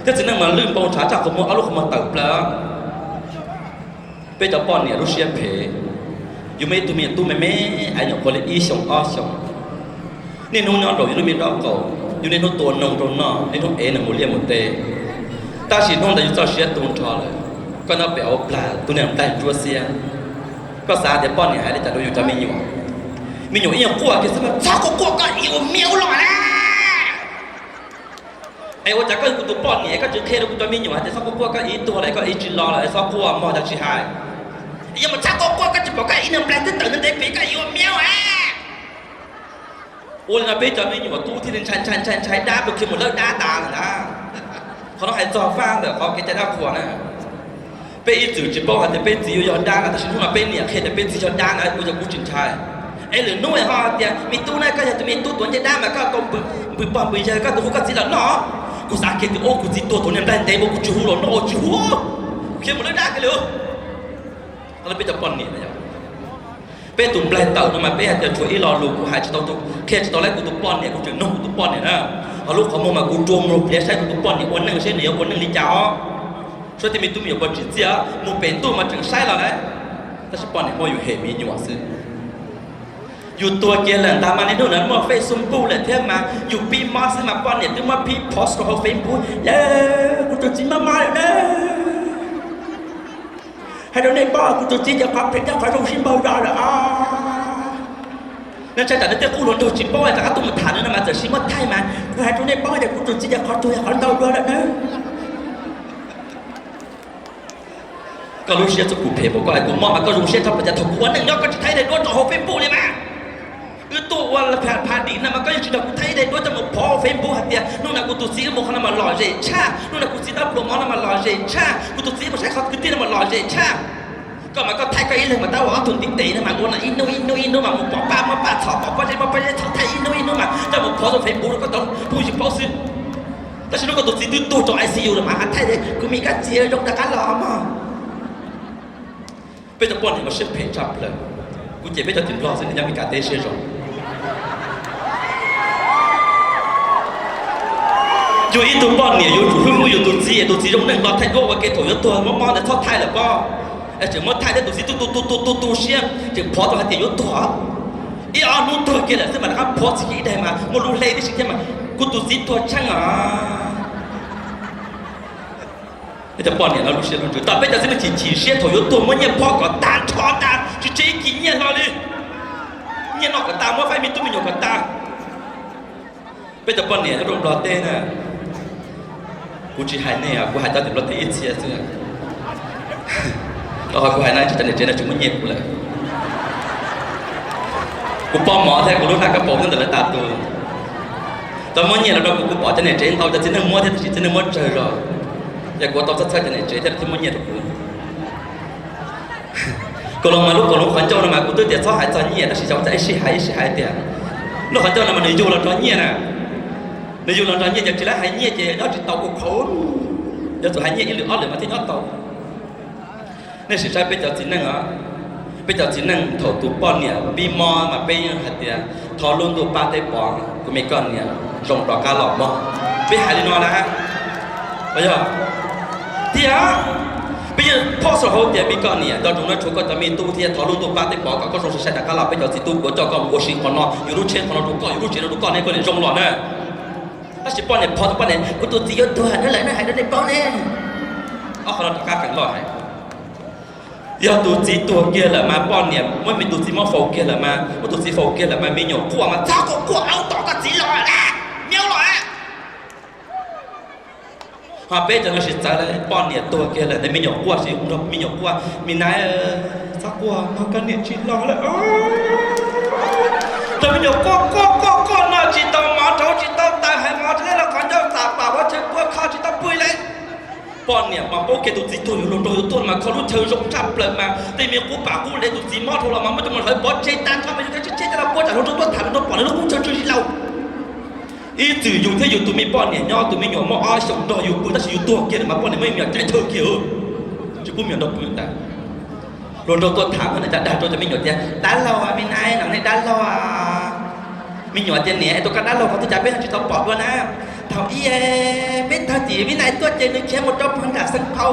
Thiab txiv neej mas lwj npau ntshav tshaj qhov muag ob lub qhov muag tawm plaws. Peb cov poj niam lub siab phem, yus muaj ib tug me nyuam tub me me, nyuam qhuav li ib xyoos ob xyoos, niaj hnub nyob nraum yus lub me nrob qaum, yus niaj hnub tua noog rau noj, niaj hnub ev nws mus liaj mus teb. Tab sis hnub ntawd yus txoj sia tu nrho lawm, koj nyob pem hauv plag tus niag nplaig ntsuab xiab. Koj xav tias poj niam hais li cas rau yus cov me nyuam? Me nyuam ib nyuag quaj kiag xwb mas txhob quaj quaj, koj ib ua miab ua los na. Es ua cas koj yog kuv tus poj niam koj tsis qhia rau kuv cov me nyuam hais tias txhob quaj quaj, koj ib tuag lawm koj ib tsis los lawm es txhob quaj mog, cov tsis hais. Yog mas txhob quaj quaj, koj tsis pom koj ib niag nplaig twb tawm ntev pem, koj ib ua miab ua. Ua li no peb cov me nyuam tub thiaj li ntshai ntshai ntshai ntshai dab, tus khiav mus lawb dab tas lawm ntag. Qhov no hais txog fab ntawm qhov kev cai dab qhuas na. Peb ib txwm tsis paub hais tias peb txiv yuav yog dab na, tab sis hnub no peb niam qhia tias peb txiv yog dab na, ua cas kuv tsis ntshai? Es lwm hnub ho tias me tub na, koj yog tus me tub tuav ncej dab mas koj tau npws pog npws yawg, koj tus hu koj txiv los noj. Kuv xav kiag tias ua kuv txiv tuag thaum niag nplaig ntev npaum, kuv tsis hu los noj, tsis hu, kuv khiav mus lawb dab kiag li. Qhov no peb cov poj niam na yog. Peb tus nplaig tawm no mas peb hais tias tshuav ib lo lus kuv hais tsis tau, qhia tsis tau lawv kuv tus poj niam, kuv tseem noog kuv tus poj niam na. Ho lub qhov muag mas kuv rua mloog pliav saib kuv tus poj niam ua neej seb nws yuav ua neej li cas os. Saib tej me tub me nyuam puas tsim txiaj, mus pem ntuj mas tseem saib los lawm. Tab sis poj niam muab yus hem me nyuam xwb. Yus tuag kiag lawm ntag mas niaj hnub no muaj Facebook lawm thiab mas yus pib mob xwb mas poj niam twb muab pib post rau hauv Facebook, kuv tus txiv mob mob lawm na. Hais rau nej paub, kuv tus txiv ces qhov phem thiab qhov zoo sib npaug zog lawm os. Nej ntshai tsam nej tej qub hluas nraug tsis paub rov qab tuaj mus tham nws no mas txawm sis muab thaij mas kuv hais rau nej paub tias kuv tus txiv ces qhov tuag yog qhov ntau dua lawm na. Koj lub siab txuj kum phem npaum koj hais kuv mob mas koj zoo siab tshaj plaws cas thaum kuv ua neej nyob koj tsis thaij daim duab rau hauv Facebook li mas. Wb tuaj ua pha dim no mas koj yeej tsis nrog kuv thaij ib daim duab coj mus phov Facebook hais tias hnub no kuv tus txiv wb mus qhov no mas lom zem tshaj, hnub no kuv txiv tab pluas mov no mas lom zem tshaj, kuv tus txiv mus saib qhov kwv tij no mas lom zem tshaj. Koj mas koj thaij koj ib leeg mas tab ua ob tug ntiv tes no mas ua no ib hnub ib hnub ib hnub mas mus pom paj muab paj txhom, pom pob zeb muab pob zeb txhom, thaij ib hnub ib hnub mas coj mus phov rau Facebook rau koj tau phooj ywg paub xwb. Tab sis hnub koj tus txiv twb tuag rau I C U lawm mas thaij tias kuv me koj txiv zoo rov qab los mog. Peb cov poj niam mas siab phem tshaj plaws. Kuv cem peb cov tim Nplog xwb, nyob Meskas teb siab zoo. Yus ib tug poj niam yuav tsum hlub hlub yus tus txiv, tus txiv zoo neej los thaij duab ua ke, thaum yuav tuag mob mob ntawd txhob thaij lawm pob. Tseem muab thaij thiab tus txiv tu tu tu tu tu tu siab, tseem phov tau hais tias yuav tuag. Ib ob hnub tuag kiag lawm xwb mas rov qab phov txhij kiag ib daim mas muaj lub hle tib si thiab mas kuv tus txiv tuag tsheej os. Peb cov poj niam no lub siab lub ntsws, tos peb cov txiv neej chim chim siab thaum yuav tuag muab nyiaj phov kom tag nrho tas, tsis tseg ib kis nyiaj hlo li. Nyiaj noj kom tas, muab faib me tub me nyuam kom tas. Peb cov poj niam nyob rau Nplog teb na, kuv tsis hais nej, kuv hais cov tim Nplog teb ib txhia xwb. Rau qhov kuv hais no tsis, cov niam tsev no tsis muaj nyiaj kuv lawm. Kuv pob mov thiab kuv lub hnab kab paus nyob ntawm lawv tas tus. Tau muab nyiaj los rau kuv, kuv pom cov niam tsev ntau, cov txiv neej muab thiab, tab sis txiv neej muab tsawg zog. Ces kuv tau txhawj txhawj cov niam tsev thiab, lawv thiaj muab nyiaj rau kuv. Kaus loos mas lub kaus loos qhov ncauj no mas kuv twb tias txhob hais txog nyiaj, tab sis xyov ua cas ib sij hais ib sij hais tias lub qhov ncauj no mas nws yug los nrog nyiaj na. Nws yug los nrog nyiaj ces tsis lawv hais nyiaj ces nyob tsis tau kaus khau. Yuav tsum hais nyiaj ib lwm ob lwm mas thiaj nyob tau. Nej sim saib peb cov txiv neej os, peb cov txiv neej thaum tus poj niam pib mob mas peb yeej hais tias thov lub ntuj pab teb pov kuv me koj niam zoo rov qab los mog. Peb hais li no na, yog tiag, peb yeej phoj xo hauv tias me koj niam nco ntsoov no, tshuav koj cov me tub thiab, thov lub ntuj pab teb pov kom koj zoo sai sai rov qab los, peb cov txiv tub kuv coj koj mus ua si qhov no, yus lub tsheb qhov no rau koj, yus lub tsev no rau koj, nej koj niam zoo los na. Tab sis poj niam phov tus poj niam, kuv tus txiv yuav tuag no lawm, nej hais rau nej paub ne. Ob qhov no rov qab feem loj hais. Yog tus txiv tuag kiag lawm mas poj niam muab me tus txiv mob faus kiag lawm mas, muab tus txiv faus kiag lawm mas me nyuam quaj mas txhob quaj, quaj aub tom koj txiv los na, me aub los. Ho peb cov no tsis txawv li, poj niam tuag kiag lawm ntawd me nyuam quaj, tsis nrog me nyuam quaj, me nai, txhob quaj mog, koj niam tsis los lawm. Thaum me nyuam quaj quaj quaj quaj noj tsis tau mov, rhaub tsis tau taws, hais mov tsis tau los, qhov ncauj txam pam, ua chaw pua kho tsis tau pw li. Poj niam mas paub kiag tus txiv tuag yuav luag nraug yuav tuaj mas kho lub chaw zoo tshaj plaws mas tej me qub pam qub lev tus txiv mob dhau los mas muab coj mus hlawv pov tseg tag nrho mas yus cov tsheb tsheb coj los pua tsam hluas nraug tuaj tham, hluas nraug pom nws lub qub chaw tsw si lauj. Ib txwm yus thiab yus tus me poj niam nyob, tus me nyuam muaj ob xyoos nrog yus pw tab sis yus tuag kiag lawm mas poj niam muab me nyuam cais thawj kiag, tsis pub me nyuam nrog pw ntag. Hluas nrog tuaj tham mas nws cov dag rau cov me nyuam tias dab laug, me nai, no nej dab laug, me nyuam tias niam, es tus koj dab laug ko twb cas peb ho tsis tau pom dua na. Thaum ub peb tag kis me nai tuaj ces nws khiav mus rau pem nram Xeev Phau,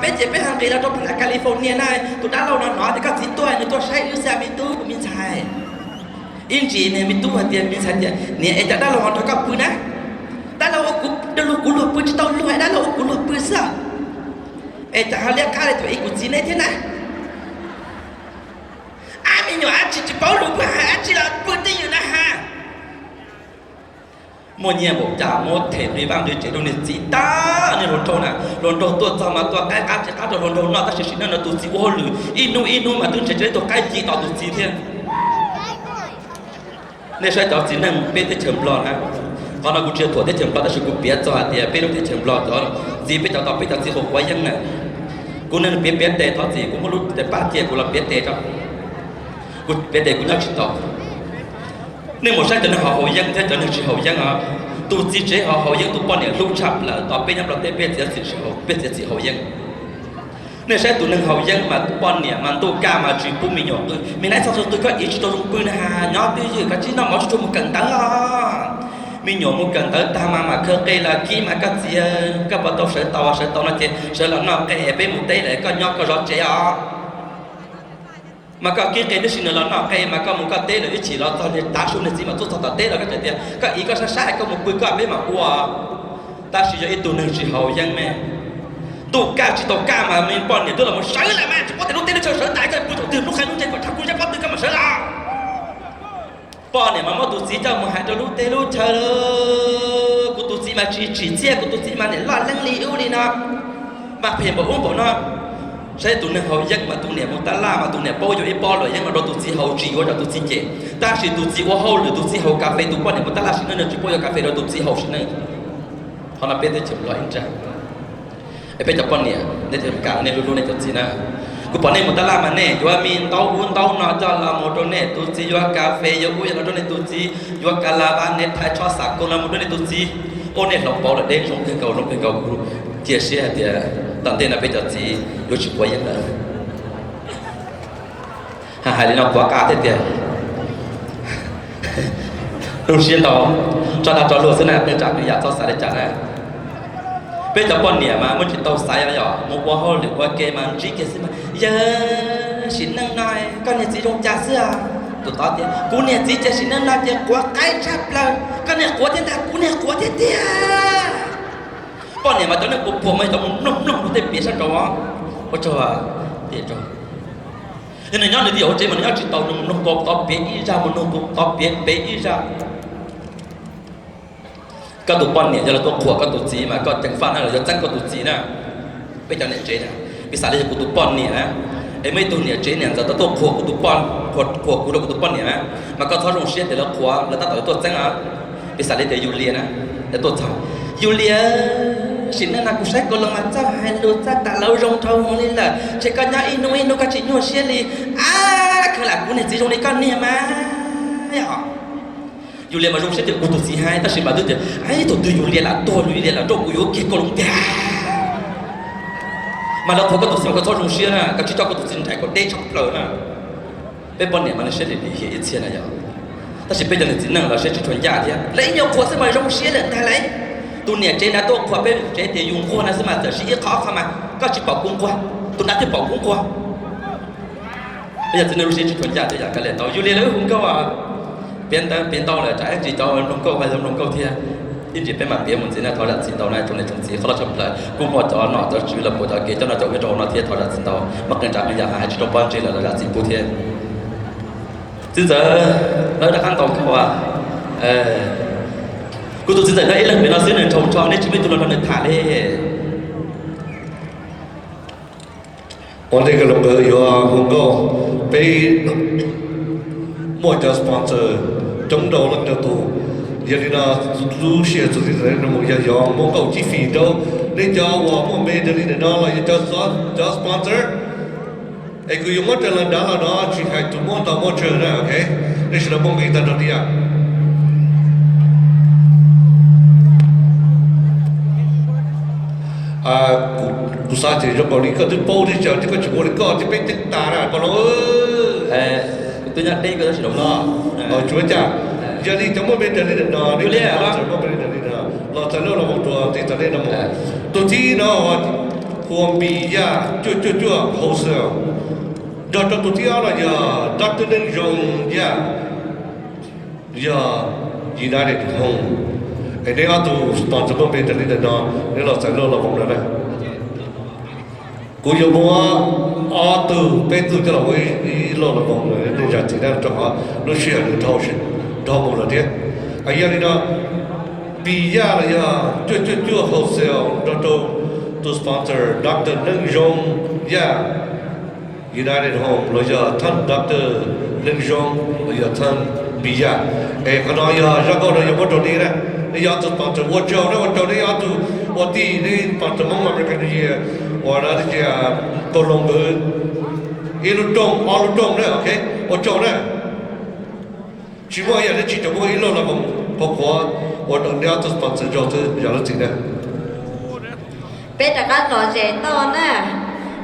peb ces peb ho nqis los rau pem nram California na. Tus dab laug no hnov tias koj txiv tuaj, nws tuaj saib wb xwb me tub, kuv me ntxhais. Ib ntsis niag me tub hais tias, me ntxhais tias niam, es cas dab laug ho nrog koj pw na? Dab laug ua kuv, kuv luag pw tsis tau luag, dab laug ua kuv luag pw xwb. Es cas ho liab qab li thaum ub kuv txiv neb thiab na? Ab, me nyuam dab tsi tsis paub lus pw, hais dab tsi los pw twj ywm na has. Muaj nyiaj npaum cas muab them nqi vaj nqi tsev rau niag txiv tag, niag hluas nraug na. Hluas nraug tuaj txog mas tua qaib qab tsev qab rau hluas nraug noj, tab sis sim neej no tus txiv ua hauj lwm ib hnub ib hnub mas twb nrhiav tsis tau ib tug qaib yig tom tus txiv thiab. Nej saib cov txiv neej peb teb chaws Nplog na, qhov no kuv tsis yog thuam teb chaws Nplog tab sis kuv piav txog hais tias peb lub teb chaws Nplog cov txiv, peb cov, peb cov txiv haus quav yeeb na. Kuv neeg piav piav tes thov txim, kuv muab lub tes pab cia kuv los piav tes tso. Kuv piav tes kuv nyob tsis tau. Nej mus saib cov neeg haus haus yeeb thiab cov neeg tsis haus yeeb os. Tus txiv tsev haus haus yeeb tus poj niam hlub tshaj plaws, tos peb nyob Nplog teb peb txiav txim haus yeeb. Nej saib tus neeg haus yeeb mas poj niam mas ntuj kaj mas tsis pub me nyuam qw, me nai txhob qw qw koj txiv tsis tau zoo pw na has, nyob twj ywm koj tsis noj mov tsis tshua mus kawm ntawv os. Me nyuam mus kawm ntawv tag mas mam khaws qe los kib mas koj txiv, koj puas tau sawv tau, sawv tau no ces sawv los noj qe, peb mus teb lawm koj nyob koj zov tsev os. Mas koj kib qe tib si nws los noj qe mas koj mus koj teb lawm ib chim los txog niag tav su niag txiv mam tuaj txog tom teb los koj tseem tias koj txiv koj sab sab es koj mus pw koj peb mam ua. Tab sis yog ib tug neeg tsis haus yeeb me, ntuj kaj tsis tau kaj mas me poj niam twb los mus sawv lawm mas tsis paub tias lub teb lub chaw sawv tas koj pw thaum twg hnub qhai hnub ntseg kom tshav kub sab pob tw koj mam sawv los. Poj niam mas muab tus txiv coj mus hais rau lub teb lub chaw, kuv tus txiv mas tsis tsim txiaj, kuv tus txiv mas niam loj leeb li ub li no, mas phem npaum ub npaum no. Saib tus neeg haus yeeb mas tus niam mus tab laj mas tus niam paub yuav ib pob luam yeeb no rau tus txiv haus tsis yuav rau tus txiv cem, tab sis tus txiv ua hauj lwm tus txiv haus kas fes tus poj niam mus tab laj sim neej no tsis paub yuav kas fes rau tus txiv haus sim neej. Qhov no peb teb chaws Nplog ib ntsa. Es peb cov poj niam nej thiaj kam nej hlub hlub nej cov txiv na. Kuv pom nej mus tab laj mas nej yuav me ntaub ub ntaub no coj los mus rau nej tus txiv yuav kas fes yuav ub yuav no rau nej tus txiv yuav kas las vas nej thaiv tsho xav koos los mus rau nej tus txiv. Ub nej hloov pauv lawm deb zoo kawg nkaus zoo kawg nkaus kuv cia siab hais tias tom ntej no peb cov txiv yuav tsis quav yeeb lawm. Hais li no quav qas thiab tiag. Lub siab ntau, tso dag tso luag xwb na, qee tsam qee yam txhob xav li cas na. Peb cov poj niam mas muaj tsis tau xaiv os, yog mus ua hauj lwm ua ke mas ntsib kiag xwb mas, yawg, sim neej no koj niag txiv zoo cas xwb os? Tus tod tias kuv niag txiv ces sim neej no ces quav qaib tshaj plaws, koj niag quav thiab ntag, kuv niag quav thiab tiag. Poj niam mas cov neeg puas puas mas cov mus mloog mloog rau tej piav sab nraud. Ua tsaug, yog nws nyob nws twj ywm hauv tsev mas nws nyob tsis tau, nws mus mloog tau tod piav ib zaj, mus mloog tau tod piav piav ib zaj. Koj tus poj niam yog los tuaj qhuas koj tus txiv mas koj ceev faj na los yog txeeb koj tus txiv na. Peb cov niam tsev na, piv xam li yog kuv tus poj niam na, es muaj ib tug niam tsev niam ntxawm tau tuaj qhuas kuv tus poj, qhuas kuv rau kuv tus poj niam na, mas koj txhob zoo siab tias lawv qhuas lawv tab tom yuav tuaj txeeb na. Piv xam li tias Yus Lias na, lawv tuaj txog, Yus Lias, sim neej no kuv saib koj los mas txawj hais lus txawj tas lawv zoo dhau hwv li lawm, ntshe koj nyob ib hnub ib hnub koj tsis nyuaj siab li. Ab, kheev lam kuv niag txiv zoo li koj niag mas. Yus Lias mas zoo siab tias kuv tus txiv hais, tab sis mas twb tias ib tug twg Yus Lias lam tuag, Yus Lias lam nrauj kuv yuav kiag koj loo tiag. Mas lawv qhuas koj tus txiv mas koj txhob zoo siab na, koj tsis coj koj tus txiv nraim kom deb tshaj plaws na. Peb poj niam mas nws siab lim lim hiam ib txhia na yog. Tab sis peb cov niam txiv neej los siab tsis tshua ncaj thiab, lawv ib nyuag qhuas xwb mas zoo siab lawm ntag lauj. Tus niam tsev ntawd tuaj qhuas peb tsev tias yus nquag na xwb mas txawm siv ib qho ob qho mas koj tsis pom kuv nquag, tus nrad thiaj pom kuv nquag. Peb cov txiv neej lub siab tsis tshua ncaj tias yam kav liam tau, Yus Lias lawv hu nkauj, piav ntawv piav ntau lawm tsam ib ntsis cov mloog nkauj ho yog mloog nkauj thiab. Ib ntsis peb mam piav mus ntxiv na, thov zam txim ntau na tsoom niam tsoom txiv, qhov loj tshaj plaws kuj muaj cov nom cov tswv los puas cov kev coj noj cov ub rau hauv no thiab, thov zam txim ntau, muaj qee tsam qee yam hais tsis tau pob ntseg lawm los zam txim pub thiab. Txiv ntxawm, lawv rov qab ntaus nkauj. Kuv tus txiv ntxawm nyob ib leeg pem no xwb, nws nrhau nrho, nej tsis muaj ib tug los nrog nws tham li. Ua ntej koj los nkawd yuav hu nkauj, peb muaj cov sponsor coob ntau leej ntau tus, yog li no lub sij hawm txuas ntxiv ntawm no mus yog yuav muab nkauj cib fim rau nej cov uas muaj npe raws li ntawm no los yog cov sponsor. Es kuv yuav muab raws los nrad los no tsis hais tus muab ntau muab tsawg na, ok. Nej sawv daws poob nqi tag nrho tiag. Kuv xav tias zoo nkaus li koj twb paub thiab, ces koj tsis ua li koj thiab peb ceeb tas na koj los. Kuv twb nyob deb koj tab sis los tsuav cas. Yog li cov muaj npe raws li ntawm no, nej cov sponsor muaj npe raws li ntawm no los txais laj los voos rau tus txiv ntxawm no mus. Tus thib no hu ua Npis Yaj cuaj cuaj cuaj Wholesale, nrog rau tus thib ob no yog Doctor Neej Zoo Yaj, yog United Home. Es neb ob tug sponsor muaj npe raws li ntawm no, neb los txais laj los voos no na. Kuv yuav muab ob tug peb tug coj los ua ib laj los voos, nej zam txim na rau qhov lub sij hawm nws dhau mus lawm thiab. Yog li no, Npis Yaj los yog cuaj cuaj cuaj Wholesale nrog rau tus sponsor Doctor Neej Zoo Yaj, United Home los yog thab Doctor Neej Zoo los yog thab Npis Yaj. Es qhov no yog zaj nkauj no yog muab rau nej na, nej yog ob tug sponsor, ua tsaug na, ua tsaug nej yog ob tug ua tij, nej sponsor Hmoob American New Year uas no tias kaus hluas nkawd ib lub rooj ob lub rooj na, ok, ua tsaug na. Tsis muaj ib yam dab tsi, tsuas muaj ib laj los voos qhuav qhuav ua rau nej ob tug sponsor tsaug xwb, zam lub txim na. Peb rov qab lom zem toj na.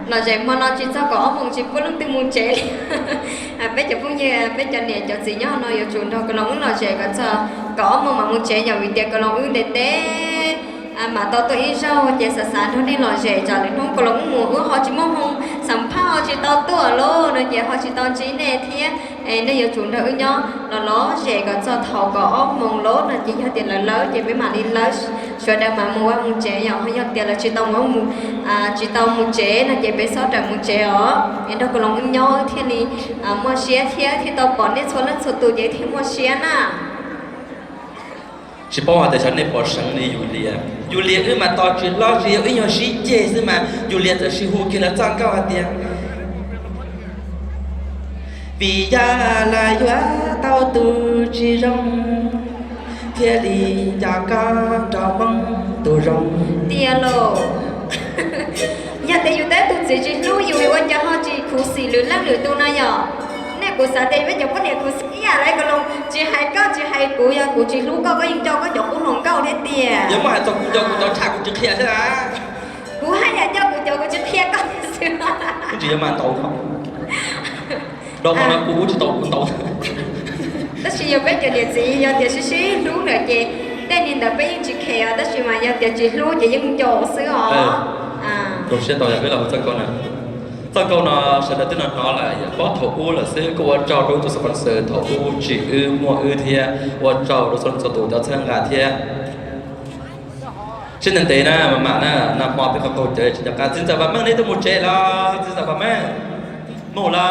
Lom zem hmo no tsis txog kaum ob moos tsis pub leej twg mus tsev li. Peb cov phooj ywg, peb cov niam cov txiv nyob no yuav tsum nrog Kaus Loos wb lom zem kom txog kaum ob moos mam mus tsev, yog vim tias Kaus Loos wb ntev ntev mam tau tuaj ib zaug, ces xav xav nrog nej lom zem, tsam lwm hnub Kaus Loos wb mus wb ho tsis muaj hmoo xam phaj ho tsis tau tuaj lauj no ces ho tsis tau ntsib nej thiab. Es nej yuav tsum nrog wb nyob los lom zem kom txog thaum kaum ob moos lauj no ces yog tias lawv lawb ces peb mam li lawb, sawv daws mam mus vaj mus tsev, yog ho yog tias lawv tsis tau mus, tsis tau mus tsev no ces peb xob rawm mus tsev os. Es nrog Kaus Loos wb nyob thiaj li muaj siab thiab thiaj tau pom nej txhua leej txhua tus ces thiaj muaj siab na. Tsis paub hais tias xyov nej puas seev li Yus Lias. Yus Lias wb mas tos tsis hlob tsis yog wb nyuag sib ceg xwb mas Yus Lias txawm sib hu kiag lawv txoj nkauj hais tias, vim yog los yuav tau tus tsis zoo, thiaj li nco koj nrog Hmoob tus zoo. Tiag lauj. Yog tias yus teb tus txiv tsis hlub yus, ua cas ho tsis khuv xim lwm leej lwm tus no yom? Nej, kuv xav tias peb cov poj niam khuv xim ib yam li ko los, tsis hais koj tsis hais kuv, yog kuv tsis hlub koj, koj yeej nco koj cov qub hluas nkauj thiab tiag. Yog muaj hais txog kuv cov, kuv cov tshaj kuv tsis qhia thiab na. Kuv haj yam nco kuv cov, kuv tsis qhia koj xwb. Tsis yuav mas ntau, do qhov no kuv ua tsis tau kuv ntau. Tab sis yog peb cov niam txiv yog tias sib sib hlub lawm ces tej li ntawd peb yeej tsis khe os, tab sis mas yog tias tsis hlub ces yeej nco xwb os. Zoo siab tau yog wb los hu txoj nkauj no. Txoj nkauj no sawv daws twb hnov hnov lawm, yog paub thaum ub lawm xwb, kuj ua tsaug rau tus sponsor thaum ub tsim wb muaj wb thiab ua tsaug rau txhua leej txhua tus cov txhawb nqa thiab. Siab ntev ntev na, mas mam na, nag hmo peb qhov qaug cawv tsis nco qab. Txiv ntxawm Vam Meej neb twb mus tsev los? Txiv ntxawm Vam Meej mus los?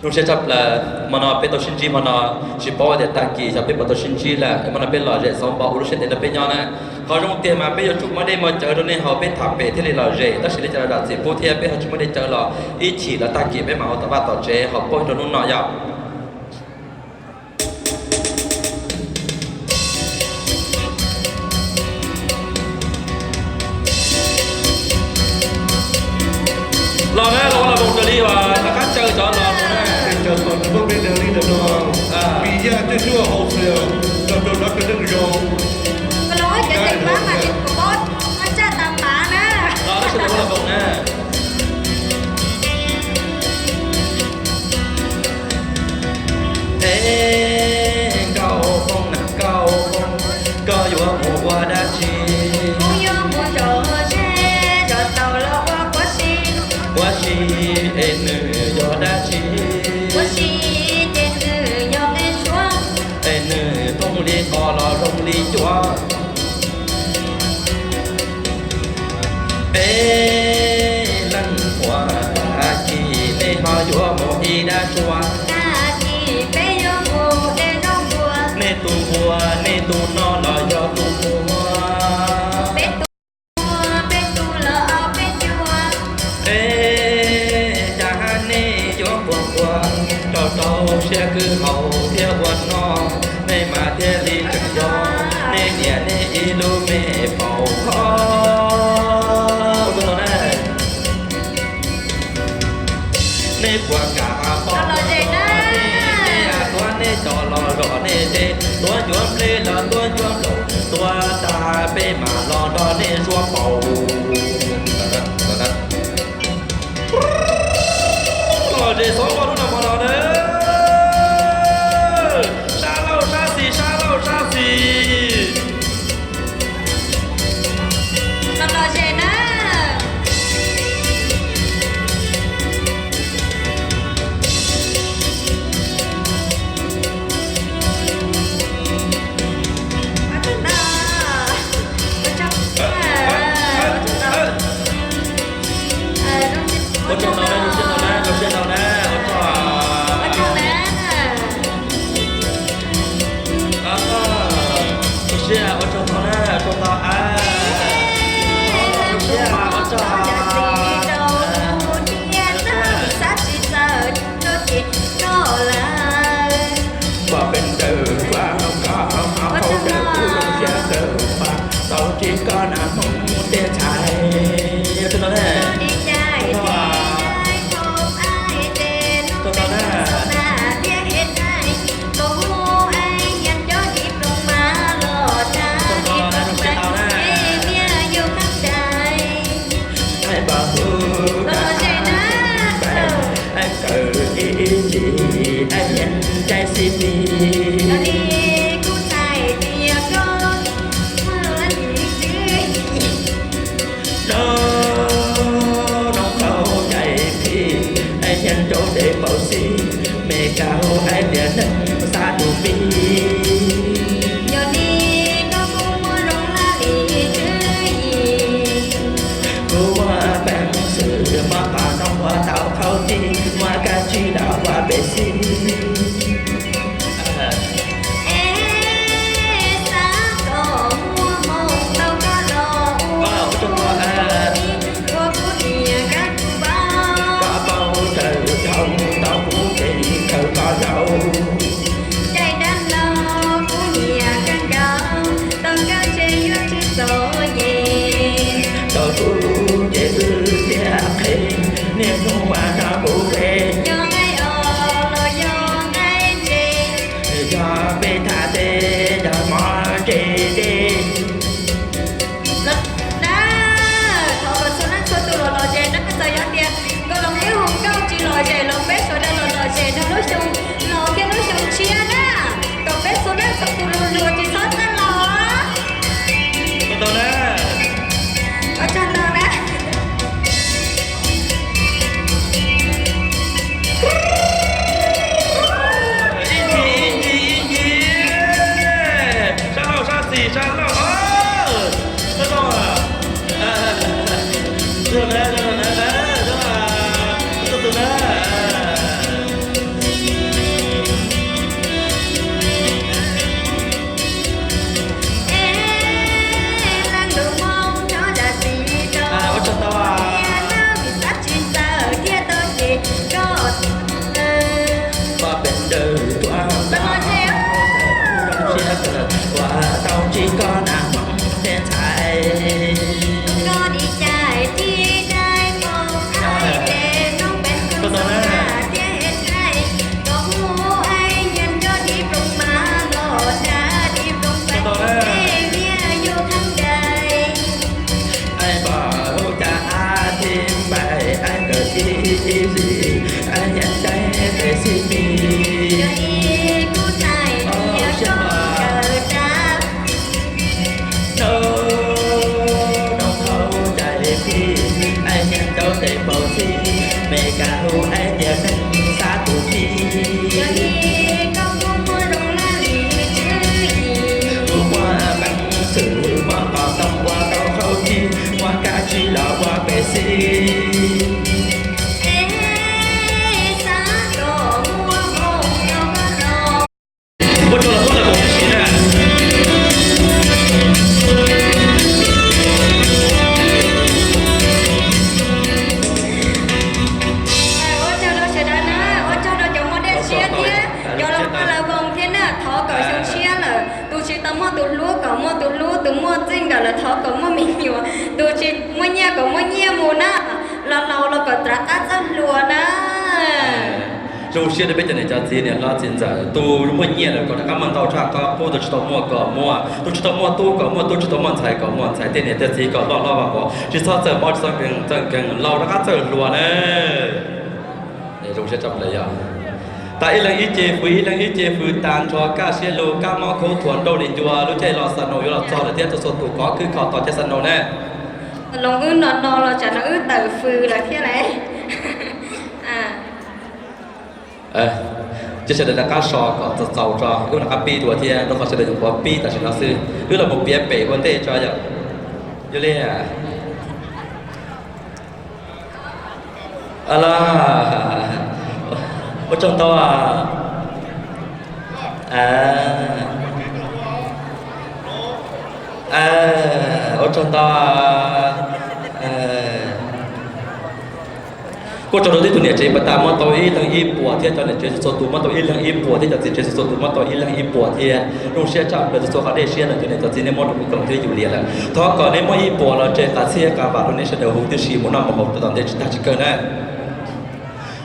Zoo siab tshaj plaws, hmo no peb tau sib ntsib, hmo no tsis paub tias tag kis xyov peb puas tau sib ntsib lawm. Hmo no peb lom zem xov npog ua lub siab ntev rau peb nyob na. Qhov zoo tiag mas peb yuav tsum muab dej muab cawv rau nej haus peb tham pem thiaj li lom zem, tab sis li cas los zam txim pub thiab peb ho tsis muaj dej cawv los ib chim los tag kis peb mam ua tom vaj tom tsev ho puag rau hnub no yom. Los na, los ua los mus raws li uas tom qab caw cov los na. Vim yog tej suab hauv xwm los rau nov rau neej zoo. Los tab sis los ua los mus na. Es nkauj phooj na nkauj phooj, koj yuav mus ua dab tsi? Kuv yuav mus zov zej zov tau los ua quav si. Quav si es nws yog dab tsi? Quav si ces nws yog qe suav. Es nws thooj li qos los zoo li cuav. Peb leej puas tag kis nej ho yuav mus ib dab tsi? Tag kis peb yuav mus de zaub npua. Nej tus npua, nej tus no los yog tus muag? Peb tus muag, peb tus los ob peb cuag. Es cas nej yuav nquag nquag rau rau siab kwv haus thiab ua noj, nej mas thiaj li tseem yog nej niam nej ib lub me paum hov. Nej puas kam pom los nej tuav nej cov los zom nej tej, tuav ncuav nplej los tuav ncuav nplaum, tuav tag peb mam los nrog nej zuaj paum. Los zem xov npog lub no hmo no na. Sab laug sab xis, sab laug sab xis. Los los zem na. Ua tsaug ntau na, zoo siab ntau na, zoo siab ntau na, ua tsaug. Zoo siab, ua tsaug ntau na, ua tsaug ntau. Zoo siab, ua tsaug. Pom peb ntawm vaj koj, pom peb ntawm kuv zoo siab ntawm pab, tau tsis koj na Hmoob tej ntxhais. Ua tsaug ntau na. Ua tsaug ntau na. Zoo siab ntau na. Kawm ib chim, ncaim xib pis. Noo noo qau ncaim phim, nyiam rau dej paus xis, me kau hais tias neeg xav tus pib. Yog li koj kuj muaj zoo laj li tswv yim. Kuv muaj peev xwm Ces los peb sawv daws los lom zem rau lub xyoo laus thiab lub xyoo tshiab na, kom peb txhua leej txhua tus los luag tsis txhob tag los. Tau na. Ua tsaug ntau na. Ib ncig, ib ncig, ib ncig. Sab laug sab xis sab laug. Sab laug. Sab laug na, sab laug na, sab laug na, sab laug na. Ua tsaug ntau. Pab pem ntawm tuaj zoo siab kawg, ua tau ntsib koj na hmoob tej ntxhais. Tau na. Ai npam hu cas a thi npaim ai nkawd ib ib ib ib, ai niam tais tes xib mis. Noo noo hau cais phim, ai niam tais tes paus xib, Mes Kas hu ai tias neeg xab tus phim. Kuv muaj peev xwm muaj qhov tau ua tau hauj cib, muaj kab tsib los ua pem xib. Ua tsaug rau tub rau vauv tib si na. Ua tsaug rau sawv daws na, ua tsaug rau cov muaj dej siab thiab cov laus paj laus voos thiab na, thov kom xyoo tshiab lawm tus tsis tau muaj tus hlub kom muaj tus hlub, tus muaj txij nkawm lawm thov kom muaj me nyuam, tus tsis muaj nyiaj kom muaj nyiaj mus na, los laus los kom rov qab txawj hluas na. Zoo siab rau peb cov niam cov txiv niam hlob txiv ntxawm, tus muaj nyiaj lawm kom rov qab muaj ntau tshaj qhov qub, tus tsis tau muaj kom muaj, tus tsis tau muaj tub kom muaj tub, tsis tau muaj ntxhais kom muaj ntxhais, tej niam tej txiv kom loj hlob vam vov, tsis txhob txawj mob tsis txhob nkeeg, txawj nkeeg, laus rov qab txawj hluas na. Zoo siab tshaj plaws yog tas ib leeg ib ce fwv, ib leeg ib ce fwv tas nrho kaj siab lug, kab mob khaub thuas nrauj li ncua, lub caij los xa nau yuav los txog lawm thiab, txhua txhua tus kov khwb kho tos caij xa nau na. Loos wb no no los tsam no wb tawm fws lawm thiab lauj. Ces sawv daws rov qab so kom txaus txaus tso, wb rov qab pib dua thiab, rau qhov sawv daws nyuam qhuav pib tam sim no xwb, wb los mus piav pem ua ntej tso yom. Yog li, a, ua tsaug ntau. Ua tsaug ntau. Kuj tsaug rau tib tug niam tsev puas tas muab tau ib leeg ib puas thiab, cov niam tsev txhua txhua tus muab tau ib leeg ib puas thiab, cov txiv tsev txhua txhua tus muab tau ib leeg ib puas thiab. Zoo siab tshaj plaws txhua txhua qhov dej siab ntawm cov niam cov txiv nej muab rau kuv koom thiab yus liam lawm. Thov kom nej muaj ib puas los tseg qab txhiab qab vam rau nej sawv daws hu tib si mus noj mus haus rau tom ntej tsis tag tsis kawg na.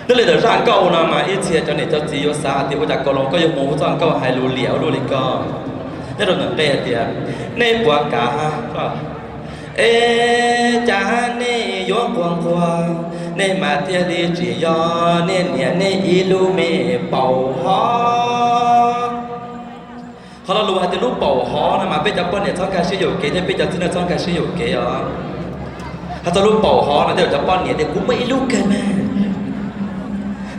Nyob li ntawm zaj nkauj no mas ib txhia cov niam cov txiv yuav xav hais tias ua cas Kaus Loos koj yuav mus hu txoj nkauj hais lus liam ua luaj li ko. Nyob rau ntawm nqe hais tias, nej puas kam, es cas nej yuav nquag nquag, nej mas thiaj li tsis yog nej niam nej ib lub me paus hov. Qhov lo lus hais tias lub paus hov no mas peb cov poj niam txhob nkag siab yuam kev thiab peb cov txiv neej txhob nkag siab yuam kev os. Hais txog lub paus hov no tej zaum cov poj niam tias kuv muaj ib lub kawg mas,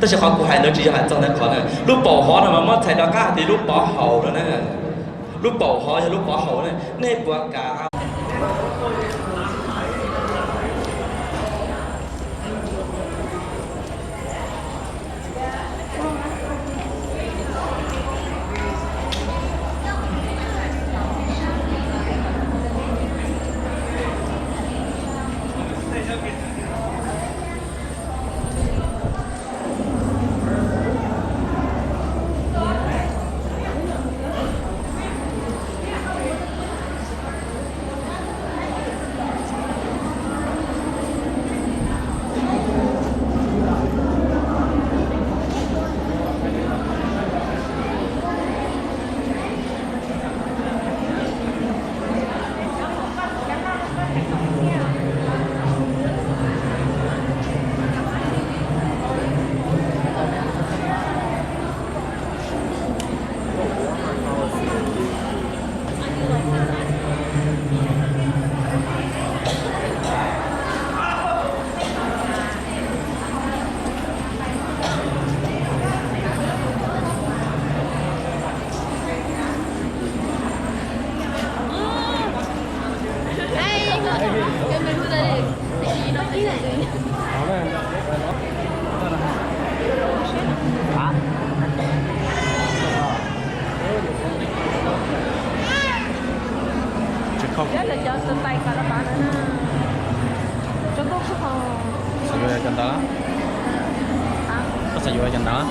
tab sis qhov kuv hais ntawd tsis yog hais txog ntawd qhov na. Lub paus hov no mas muab txhais rov qab hais tias lub pov haum no na. Lub paus hov yog lub pov haum na, nej puas kam. Tsis khau. Xav yuav cov ntawd. Koj xav yuav cov ntawd.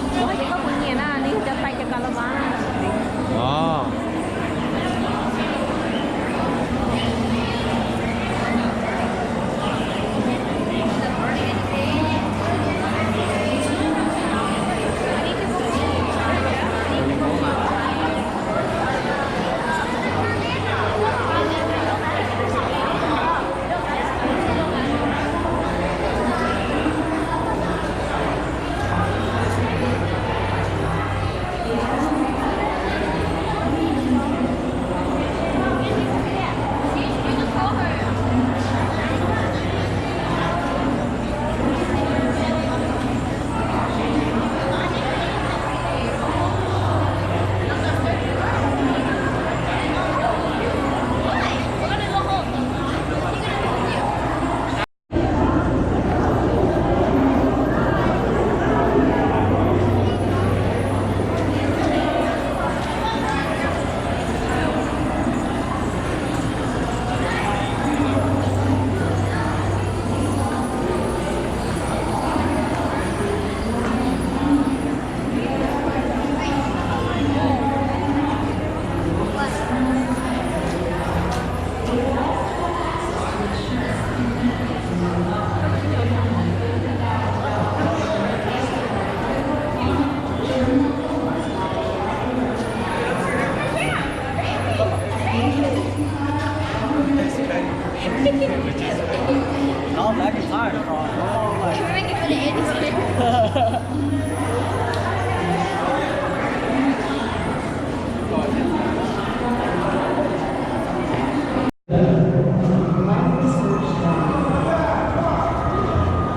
Os.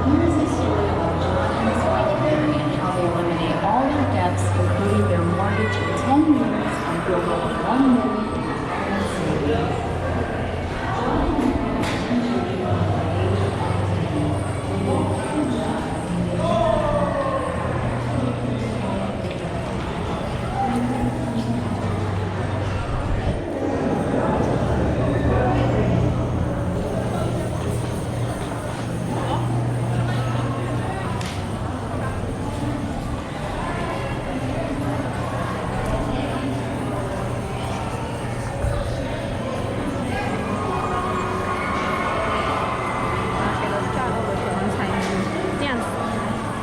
Here is a story about John and his wife Mary and how they eliminate all their debts, including their mortgage, in ten years and build over one million in savings.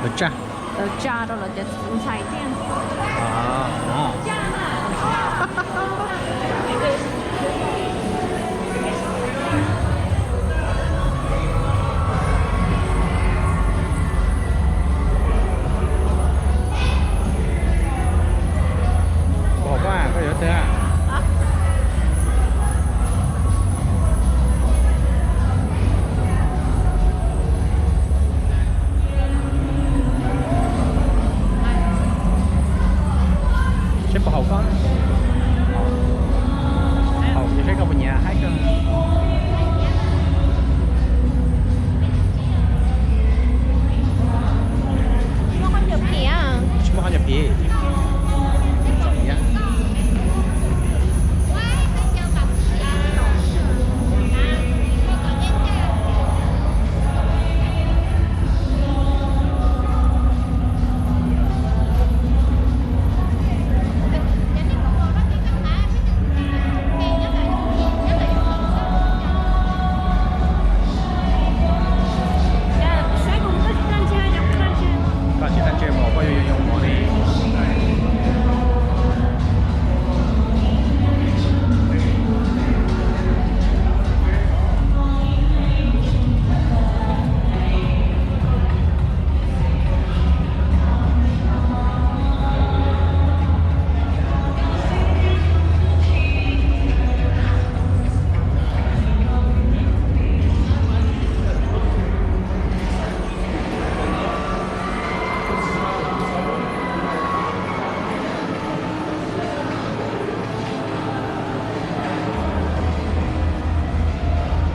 Lawv tsa. Lawv tsa rau lawv cov ntxhais tiag. Ua, koj yuav twg? Seb puas haum koj. Haum ces seb koj puas nyiam haib kawg. Tsis muaj qhov nyuag phiv. Koj tsis tag ntsej mov, koj yuav yoo mov li.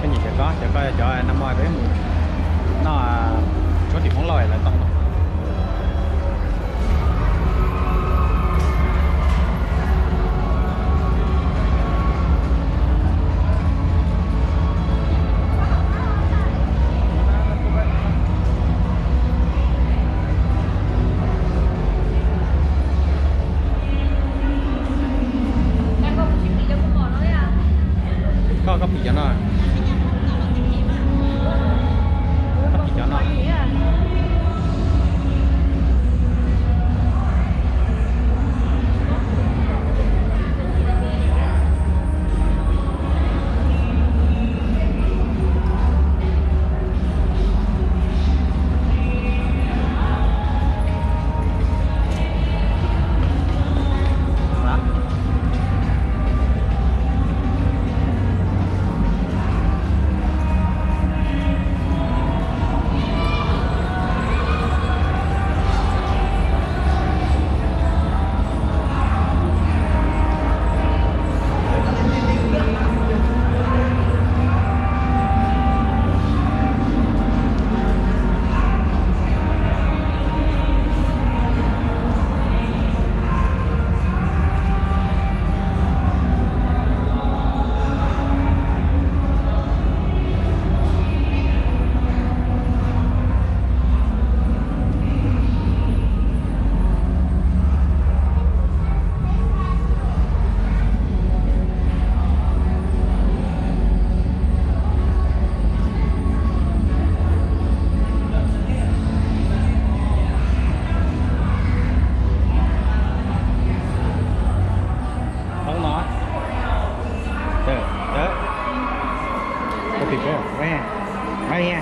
Koj nyiam cov ko, cov ko cov no mas peb mus. No, tsob tim Hmoob Lauj lawv tau no. Koj, koj phim cov no. Koj phim cov no. Hoob no. Tawm, tawm. Koj phim koj, ua, ua li.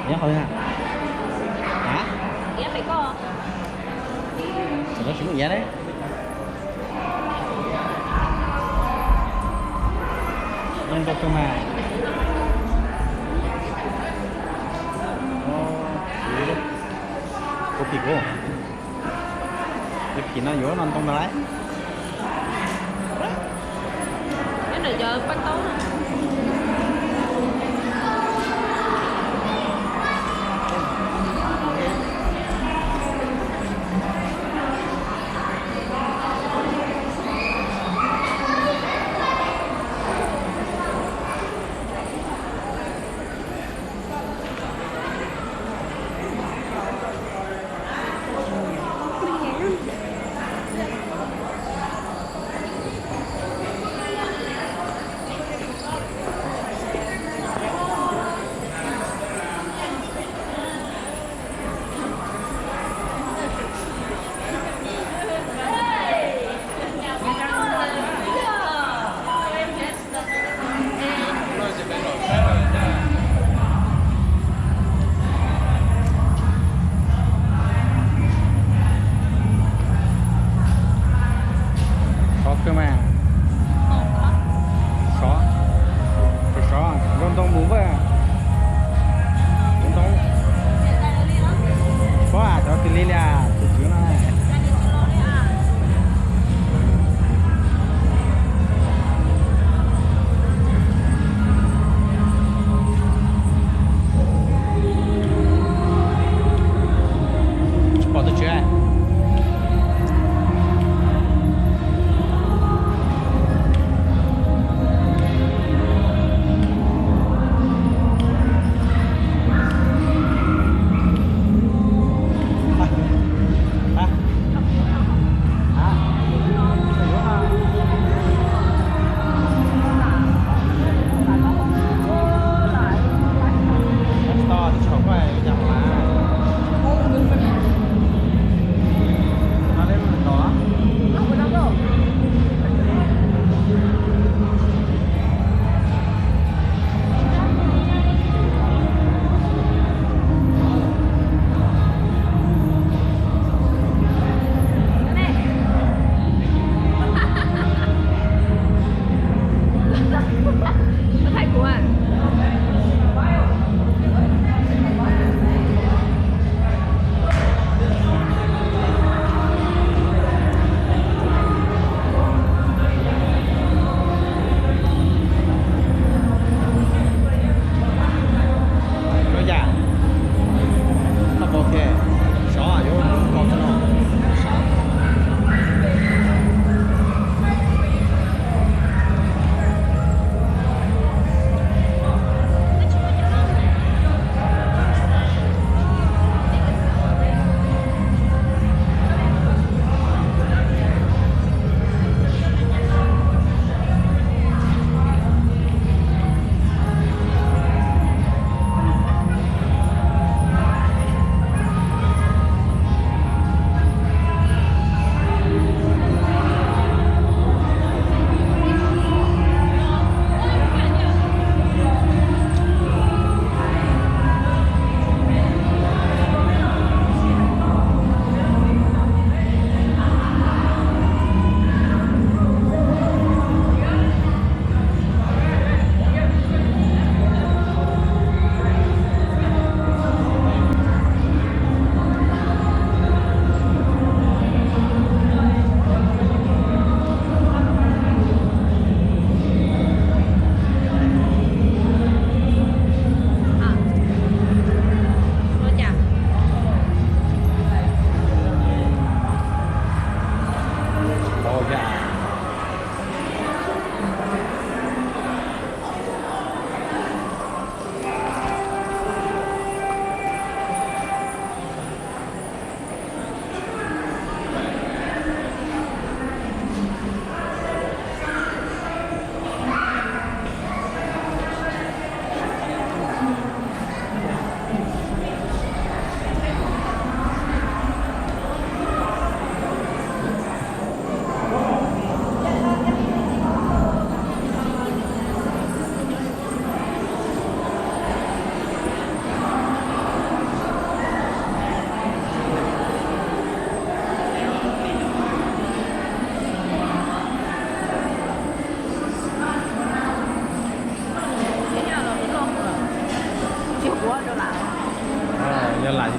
Nyob qhov twg? Hả? Tsis muaj iav ne. Nyob ntau kawg mas. Kuv phim kuv. Kuv phim no yuav no ntoo ntau lawm.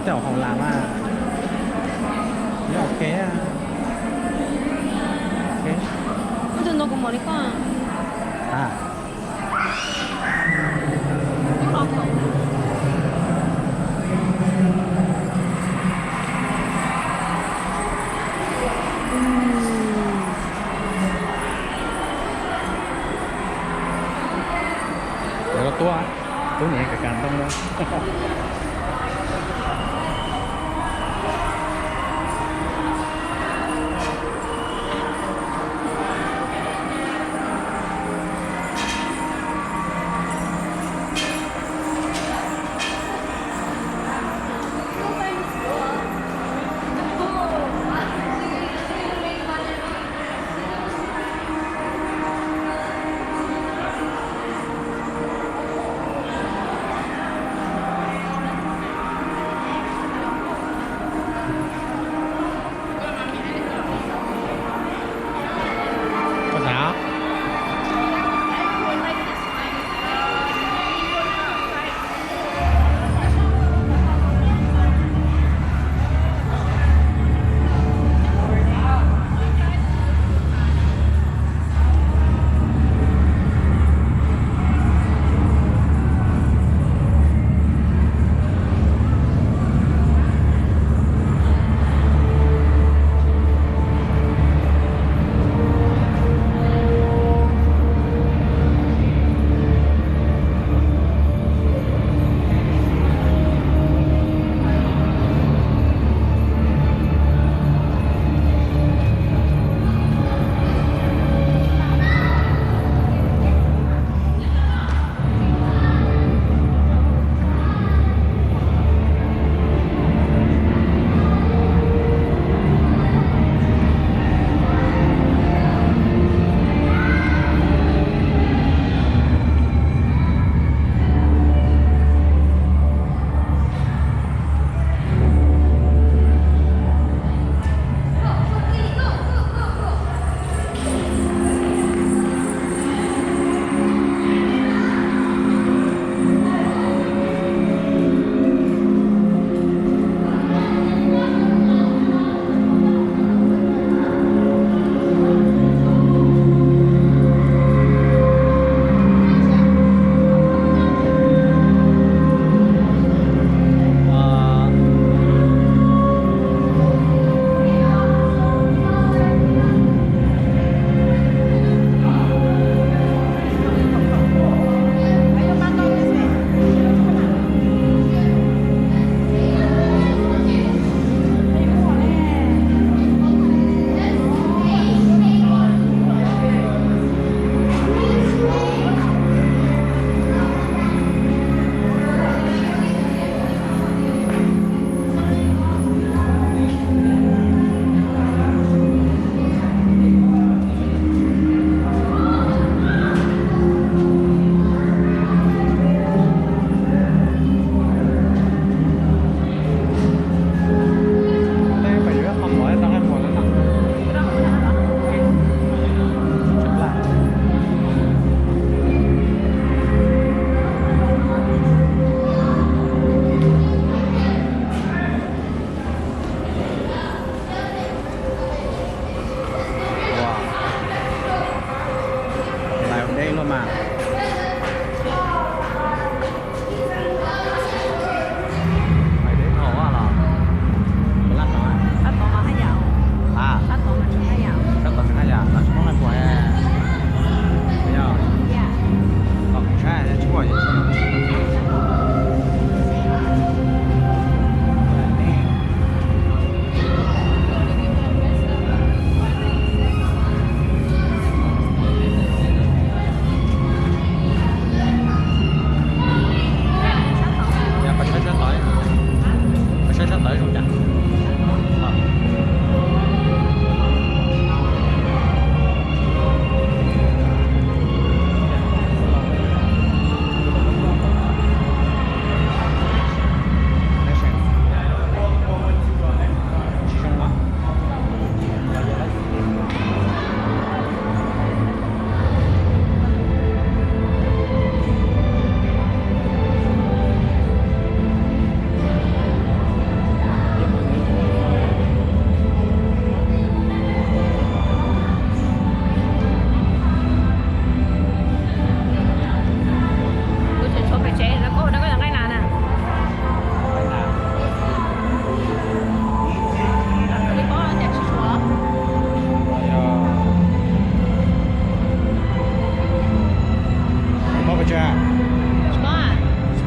Tus hauv las mas, ok, ok. Tus no kuv mos li koj. Cov tuaj, tub niam kav kav ntoo na.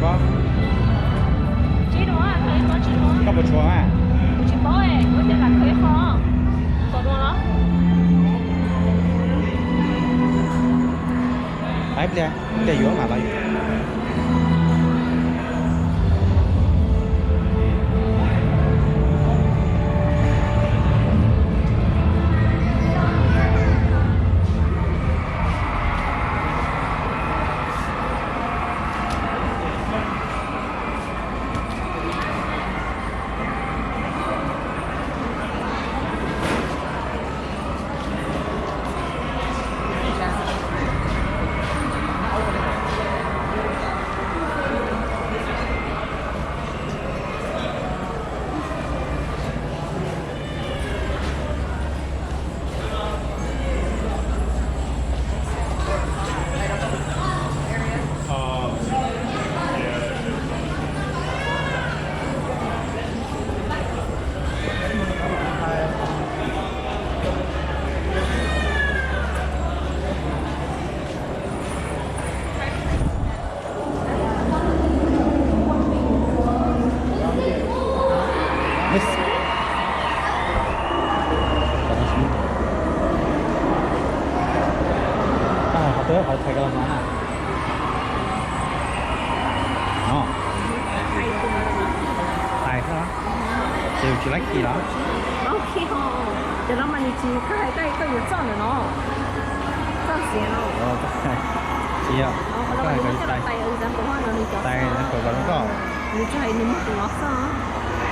Koj puas tshuav mas? Ib pliag, ib pliag yuav mam los. Qhov twg qhov txhais ko los mas na. No. Hais xwb, ces yus tsis laib khi los? Cov no mas nws tsis, koj hais koj yuav txoj ntawm no. Txoj xiav no. Tsis yog, koj hais ko tais, tais kom zoo koj. Nws tsis hais nws muag tus no xwb.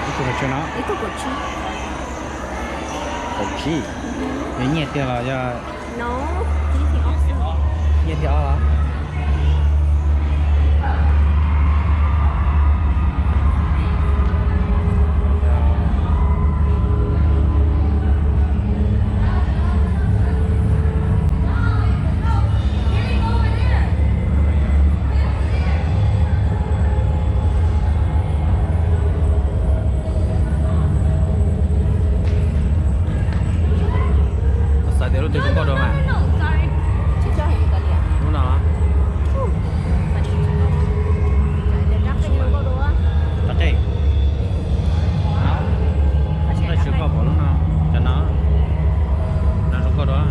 Ib tug kaum tsib no. Ib tug kaum tsib. Kaum tsib. Nws nyiaj tiag los yog? Nyiaj tiag os. Xav tias lub twg zoo nkauj dua mas? Lub no. Rab qeej. Rab qeej tsis koj pom lub no, cov no. No zoo nkauj dua.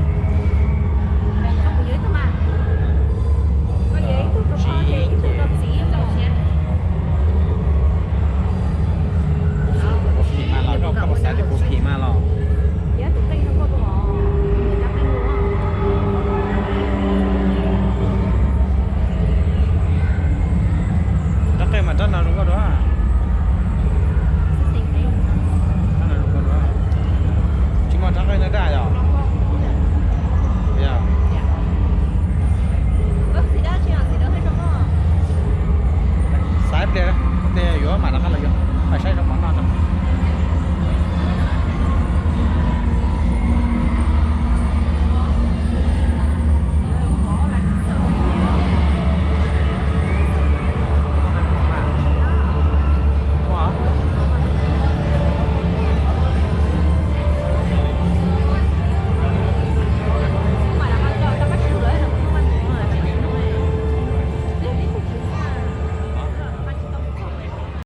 Tsis, kuv phim mas los, koj puas xav tias kuv phim mas los? Rab qeej mas rab no zoo nkauj dua. Rab no zoo nkauj dua. Tsis muaj rab qeej no daj yom? Yog. Xav ib pliag, ib pliag yuav mam rov qab los yuav. Pais saib rau mov noj tso.